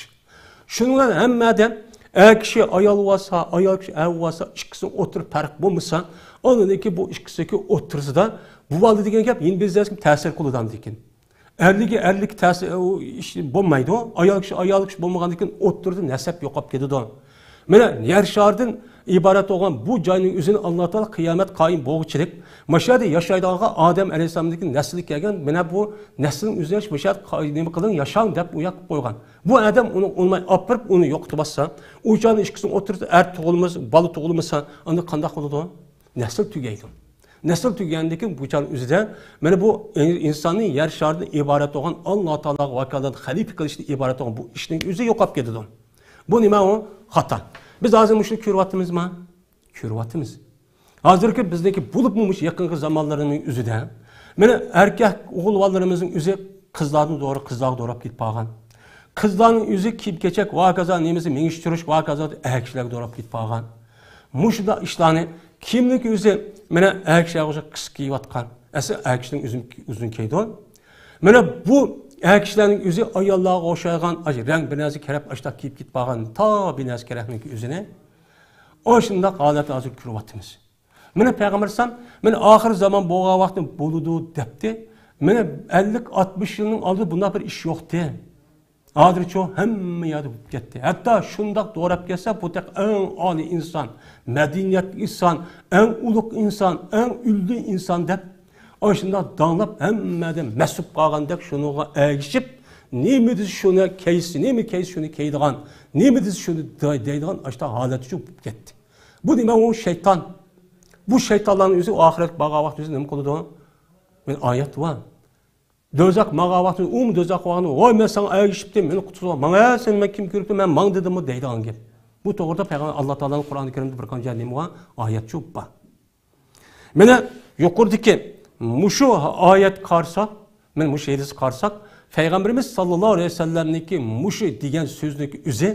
شۇنىڭ بىلەن ھەممە ئادەم ئەر كىشى ئايال بولسا، ئايال كىشى ئەر بولسا، ئىككىسىنىڭ ئوتتۇرا پەرق بولمىسا، ئاندىن كېيىن بۇ ئىككىسىنىڭكى ئوتتۇرىسىدا بۇ بالىدا دېگەن گەپ يەنە بىر نەرسىگە تەسىر قىلىدۇ ئاندىن كېيىن. ئەرلىكى ئەرلىك تەسىر، ئۇ ئىش بولمايدۇ. ئايال كىشى ئايال كىشى بولمىغاندىن كېيىن ئوتتۇرىدا نەسەب يوقاپ كېتىدۇ. مانا يەر شارىدىن ئىبارەت بولغان بۇ جاينىڭ ئۆزىنى ئاللا تائالا قىيامەت قايىم بولغۇچىلىك، ماشۇ يەردە ياشايدىغانغا ئادەم ئەلەيھىسسالامدىكى نەسلى كەلگەن، مانا بۇ نەسلىنىڭ ئۆزىنى ماشۇ يەردە قا-، نېمە قىلىڭ، ياشاڭ دەپ ئۇ ياققا قويغان. بۇ ئادەم ئۇنى ئۇنىماي ئاپىرىپ، ئۇنى يوقىتىۋاتسا، ئۇ چاغدا ئىككىسىنىڭ ئوتتۇرىسىدا ئەر تۇغۇلمىسا، بالا تۇغۇلمىسا، ئاندىن قانداق بولىدۇ؟ نەسىل تۈگەيدۇ. نەسىل تۈگىگەندىن كېيىن بۇ چاغنىڭ ئۆزىدە مانا بۇ ئىنساننى يەر شارىدىن ئىبارەت بولغان ئاللا تائالاغا ۋاكالەت خەلىپە قىلىشتىن ئىبارەت بولغان بۇ ئىشنىڭ ئۆزى يوقاپ كېتىدۇ. بۇ نېمە ئۇ؟ خاتا. بىز ھازىر مۇشۇنى كۆرۈۋاتىمىزما؟ كۆرۈۋاتىمىز. ھازىرقى بىزنىڭكى بولۇپمۇ مۇشۇ يېقىنقى زامانلارنىڭ ئۆزىدە مانا ئەركەك ئوغۇل بالىلىرىمىزنىڭ ئۆزى قىزلاردىن دورا، قىزلارغا دوراپ كېتىپ قالغان. قىزلارنىڭ ئۆزى كىيىم-كېچەك ۋە ھاكازا نېمىسى مېڭىشتۈرۈش ۋە ھاكازا ئەر كىشىلەرگە دوراپ كېتىپ قالغان. مۇشۇنداق ئىشلارنى كىيىمنىڭكى ئۆزى مانا ئەر كىشىلەرگە ئوخشاش قىسقا كىيىۋاتقان. ئەسلى ئەر كىشىنىڭ ئۆزى ئۇزۇن كىيىدۇ. مانا بۇ ئەر كىشىلەرنىڭ ئۆزى ئاياللارغا ئوخشايدىغان ئاشۇ رەڭ بىر نەرسە كېرەپ ئاشۇنداق كىيىپ كېتىپ قالغان، تا بىر نەرسە كېرەكنىڭكى ئۆزىنى. ئاشۇنداق ھالەتنى ھازىر كۆرۈۋاتىمىز. مانا پەيغەمبەر ئەلەيھىسسالام، مانا ئاخىر زامان بولغان ۋاقتى بولىدۇ دەپتى. مانا ئەللىك، ئاتمىش يىلنىڭ ئالدىدا بۇنداق بىر ئىش يوقتى. ھازىرچۇ ھەممە يەردە بولۇپ كەتتى. ھەتتا شۇنداق دوراپ كەتسە، بۇ تېخى ئەڭ ئالىي ئىنسان، مەدەنىيەتلىك ئىنسان، ئەڭ ئۇلۇغ ئىنسان، ئەڭ ئۈللۈ ئىنسان دەپ، ئاشۇنداق داڭلاپ ھەممە ئادەم مەسۇپ قالغاندەك شۇنىڭغا ئەگىشىپ، نېمە دېسە شۇنى كىيسە، نېمە كىيسە شۇنى كىيىدىغان، نېمە دېسە شۇنى دەي-، دەيدىغان ئاشۇنداق ھالەتكە چۈشۈپ كەتتى. بۇ نېمە؟ ئۇ شەيتان. بۇ شەيتانلارنىڭ ئۆزى ئاخىرەتكە بارغان ۋاقتى ئۆزى نېمە قىلىدۇ؟ مانا ئايەت بار. دوزاخ ماڭغان ۋاقتى، ئۇمۇ دوزاخ بارغاندا، ۋاي، مەن ساڭا ئەگىشىپتىم، مېنى قۇتۇلدۇرغىن، ماڭا سەن، مەن كىم كۆرۈپتۇ، مەن ماڭ دېدىممۇ دەيدىغان گەپ. بۇ توغرىدا پەيغەمبەر، ئاللا تائالانىڭ قۇرئانى كەرىمدە بىر قانچە نېمە بار؟ ئايەت چۈشۈپ بار. مانا يۇقىرىدىكى مۇشۇ ئايەتكە قارىساق، مانا مۇشۇ ھەدىسكە قارىساق، پەيغەمبىرىمىز ساللاللاھۇ ئەلەيھى ۋەسەللەمنىڭكى مۇشۇ دېگەن سۆزنىڭكى ئۆزى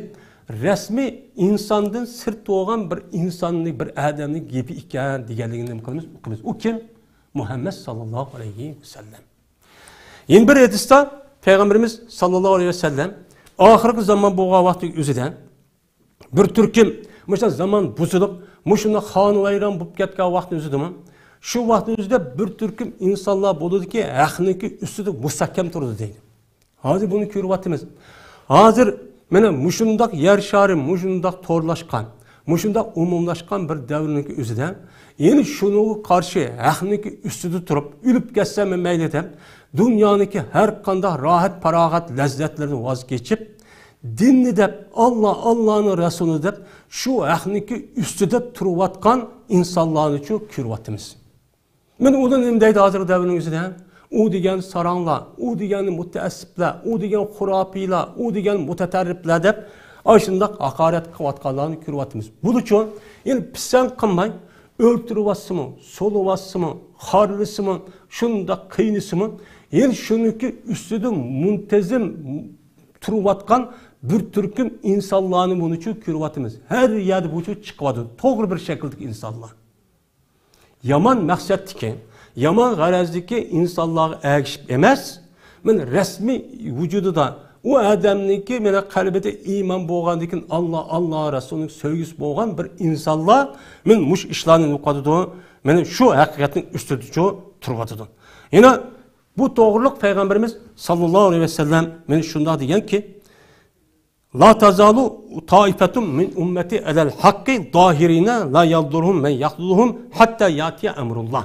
رەسمىي ئىنساندىن سىرت بولغان بىر ئىنساننىڭ، بىر ئادەمنىڭ گېپى ئىكەن دېگەنلىكىنى نېمە قىلىمىز؟ ئۇقىمىز. ئۇ كىم؟ مۇھەممەد ساللاللاھۇ ئەلەيھى ۋەسەللەم. يەنە بىر ھەدىستە پەيغەمبىرىمىز ساللاللاھۇ ئەلەيھى ۋەسەللەم ئاخىرقى زامان بولغان ۋاقتى ئۆزىدە بىر تۈركۈم مۇشۇ زامان بۇزۇلۇپ، مۇشۇنداق خانىۋەيران بولۇپ كەتكەن ۋاقىتنىڭ ئۆزىدىمۇ، شۇ ۋاقىتنىڭ ئۆزىدە بىر تۈركۈم ئىنسانلار بولىدۇكى، ھەقنىڭكى ئۈستىدە مۇستەھكەم تۇرىدۇ دەيدۇ. ھازىر بۇنى كۆرۈۋاتىمىز. ھازىر مانا مۇشۇنداق يەر شارى، مۇشۇنداق تورلاشقان، مۇشۇنداق ئومۇملاشقان بىر دەۋرنىڭكى ئۆزىدە، يەنە شۇنىڭغا قارشى ھەقنىڭكى ئۈستىدە تۇرۇپ، ئۆلۈپ كەتسەممۇ مەيلى دەپ، دۇنيانىڭكى ھەر قانداق راھەت، پاراغەت، لەززەتلىرىدىن ۋاز كېچىپ، دىننى دەپ، ئاللا، ئاللانىڭ رەسۇلى دەپ، شۇ ھەقنىڭكى ئۈستىدە تۇرۇۋاتقان ئىنسانلارنىچۇ كۆرۈۋاتىمىز. مانا ئۇلار نېمە دەيدۇ ھازىرقى دەۋرنىڭ ئۆزىدە؟ ئۇ دېگەن ساراڭلار، ئۇ دېگەن مۇتەئەسسىپلەر، ئۇ دېگەن خۇراپىيلار، ئۇ دېگەن مۇتەتەررىپلەر دەپ، ئاشۇنداق ھاقارەت قىلىۋاتقانلارنى كۆرۈۋاتىمىز. بۇلىچۇ، يەنى پىسەنت قىلماي، ئۆلتۈرۈۋاتسىمۇ، سولىۋاتسىمۇ، خارلىسىمۇ، شۇنداق قىينىسىمۇ، يەنى شۇنىڭكى ئۈستىدە مۇنتەزىم تۇرۇۋاتقان بىر تۈركۈم ئىنسانلارنى بۇنىچۇ كۆرۈۋاتىمىز. ھەر يەردە بۇچۇ چىقىۋاتىدۇ. توغرا بىر شەكىلدىكى ئىنسانلار. يامان مەقسەتتىكى، يامان غەرەزدىكى ئىنسانلارغا ئەگىشىپ ئەمەس، مانا رەسمىي ۋۇجۇدىدا، ئۇ ئادەمنىڭكى مانا قەلبىدە ئىمان بولغاندىن كېيىن، ئاللا، ئاللا رەسۇلىنىڭ سۆيگۈسى بولغان بىر ئىنسانلار مانا مۇشۇ ئىشلارنى نوقۇتىدۇ، مانا شۇ ھەقىقەتنىڭ ئۈستىدىچۇ تۇرۇۋاتىدۇ. يەنە بۇ توغرۇلۇق پەيغەمبىرىمىز ساللاللاھۇ ئەلەيھى ۋەسەللەم مانا شۇنداق دېگەنكى، لا تزال طائفة من أمتي على الحق ظاهرين لا يضرهم من يخذلهم حتى يأتي أمر الله.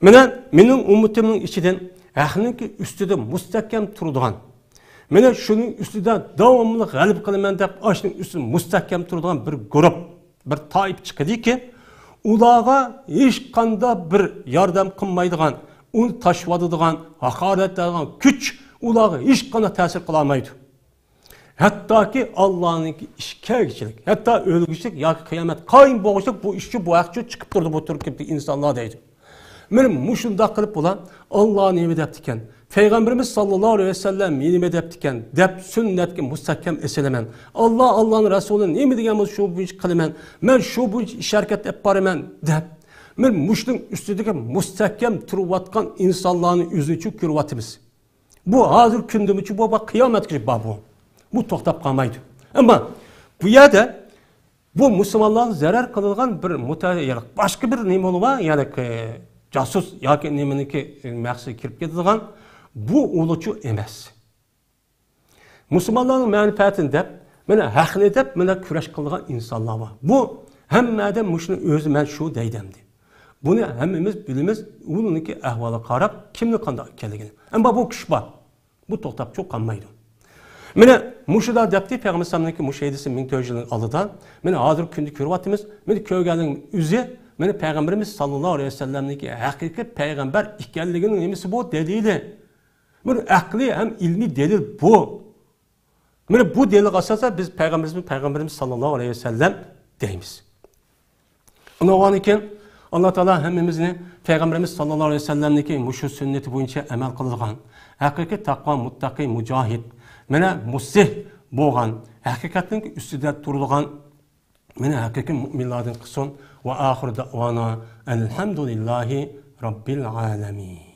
مانا مېنىڭ ئۈممىتىمنىڭ ئىچىدىن ھەقنىڭكى ئۈستىدە مۇستەھكەم تۇرىدىغان، مانا شۇنىڭ ئۈستىدە داۋاملىق غەلىبە قىلىمەن دەپ، ئاشۇنىڭ ئۈستىدە مۇستەھكەم تۇرىدىغان بىر گۇرۇپ، بىر تائىپە چىقىدىكى، ئۇلارغا ھېچقانداق بىر ياردەم قىلمايدىغان، ئۇنى تاشلىۋېتىدىغان، ھاقارەتلەيدىغان كۈچ ئۇلارغا ھېچقانداق تەسىر قىلالمايدۇ. ھەتتاكى ئاللانىڭكى ئىش كەلگۈچىلىك، ھەتتا ئۆلگۈچىلىك ياكى قىيامەت قايىم بولغۇچىلىك بۇ ئىشچۇ، بۇ ھەقچۇ چىقىپ تۇرىدۇ بۇ تۈركۈمدىكى ئىنسانلار دەيدۇ. مانا مۇشۇنداق قىلىپ بۇلار، ئاللا نېمە دەپتىكەن، پەيغەمبىرىمىز ساللاللاھۇ ئەلەيھى ۋەسەللەم نېمە دەپتىكەن دەپ سۈننەتكە مۇستەھكەم ئېسىلىمەن. ئاللا، ئاللانىڭ رەسۇلى نېمە دېگەن بولسا شۇ بويىچە قىلىمەن. مەن شۇ بويىچە ئىش ھەرىكەت ئېلىپ بارىمەن دەپ، مانا مۇشۇنىڭ ئۈستىدىكى مۇستەھكەم تۇرۇۋاتقان ئىنسانلارنى ئۆزىچۇ كۆرۈۋاتىمىز. بۇ ھازىر كۈندىمۇچۇ بۇ، بۇ قىيامەتكىچە بار بۇ. بۇ توختاپ قالمايدۇ. ئەمما بۇ يەردە بۇ مۇسۇلمانلارغا زەرەر قىلىدىغان بىر مۇتە-، يەنى باشقا بىر نېمە بولۇۋا، يەنى، ئى، جاسۇس ياكى نېمىنىڭكى، ئى، مەقسىتىگە كىرىپ كېتىدىغان بۇ ئۇلۇچۇ ئەمەس. مۇسۇلمانلارنىڭ مەنپەئەتىنى دەپ، مانا ھەقنى دەپ، مانا كۈرەش قىلىدىغان ئىنسانلار بار. بۇ ھەممە ئادەم مۇشۇنى ئۆزى مەن شۇ دەيدۇ ئەمدى. بۇنى ھەممىمىز بىلىمىز، ئۇنىڭكى ئەھۋالىغا قاراپ، كىمنىڭ قانداق ئىكەنلىكىنى. ئەمما بۇ كۈچ بار. بۇ توختاپ چوق قالمايدۇ. مانا مۇشۇدا دەپتى پەيغەمبەر ئەلەيھىسسالامنىڭكى مۇشۇ ھەدىسى مىڭ تۆت يۈز يىلنىڭ ئالدىدا. مانا ھازىر كۈندە كۆرۈۋاتىمىز. مانا كۆرگەننىڭ ئۆزى، مانا پەيغەمبىرىمىز ساللاللاھۇ ئەلەيھى ۋەسەللەمنىڭكى ھەقىقىي پەيغەمبەر ئىكەنلىكىنىڭ نېمىسى بۇ؟ دەلىلى. بۇ ئەقلىي ھەم ئىلمىي دەلىل بۇ. مانا بۇ دەلىلگە ئاساسەن بىز پەيغەمبىرىمىز، پەيغەمبىرىمىز ساللاللاھۇ ئەلەيھى ۋەسەللەم دەيمىز. ئۇنىڭدىن كېيىن ئاللا تائالا ھەممىمىزنى پەيغەمبىرىمىز ساللاللاھۇ ئەلەيھى ۋەسەللەمنىڭكى مۇشۇ سۈننىتى بويىچە ئەمەل قىلىدىغان، ھەقىقىي تەقۋا، مۇتتەقىي، مۇجاھىد، مانا مۇسلىھ بولغان، ھەقىقەتنىڭ ئۈستىدە تۇرىدىغان، مانا ھەقىقىي مۇئمىنلاردىن قىلسۇن. ۋە ئاخىر دەئۋانا ئەلھەمدۇلىللاھى رەببىل ئالەمىن.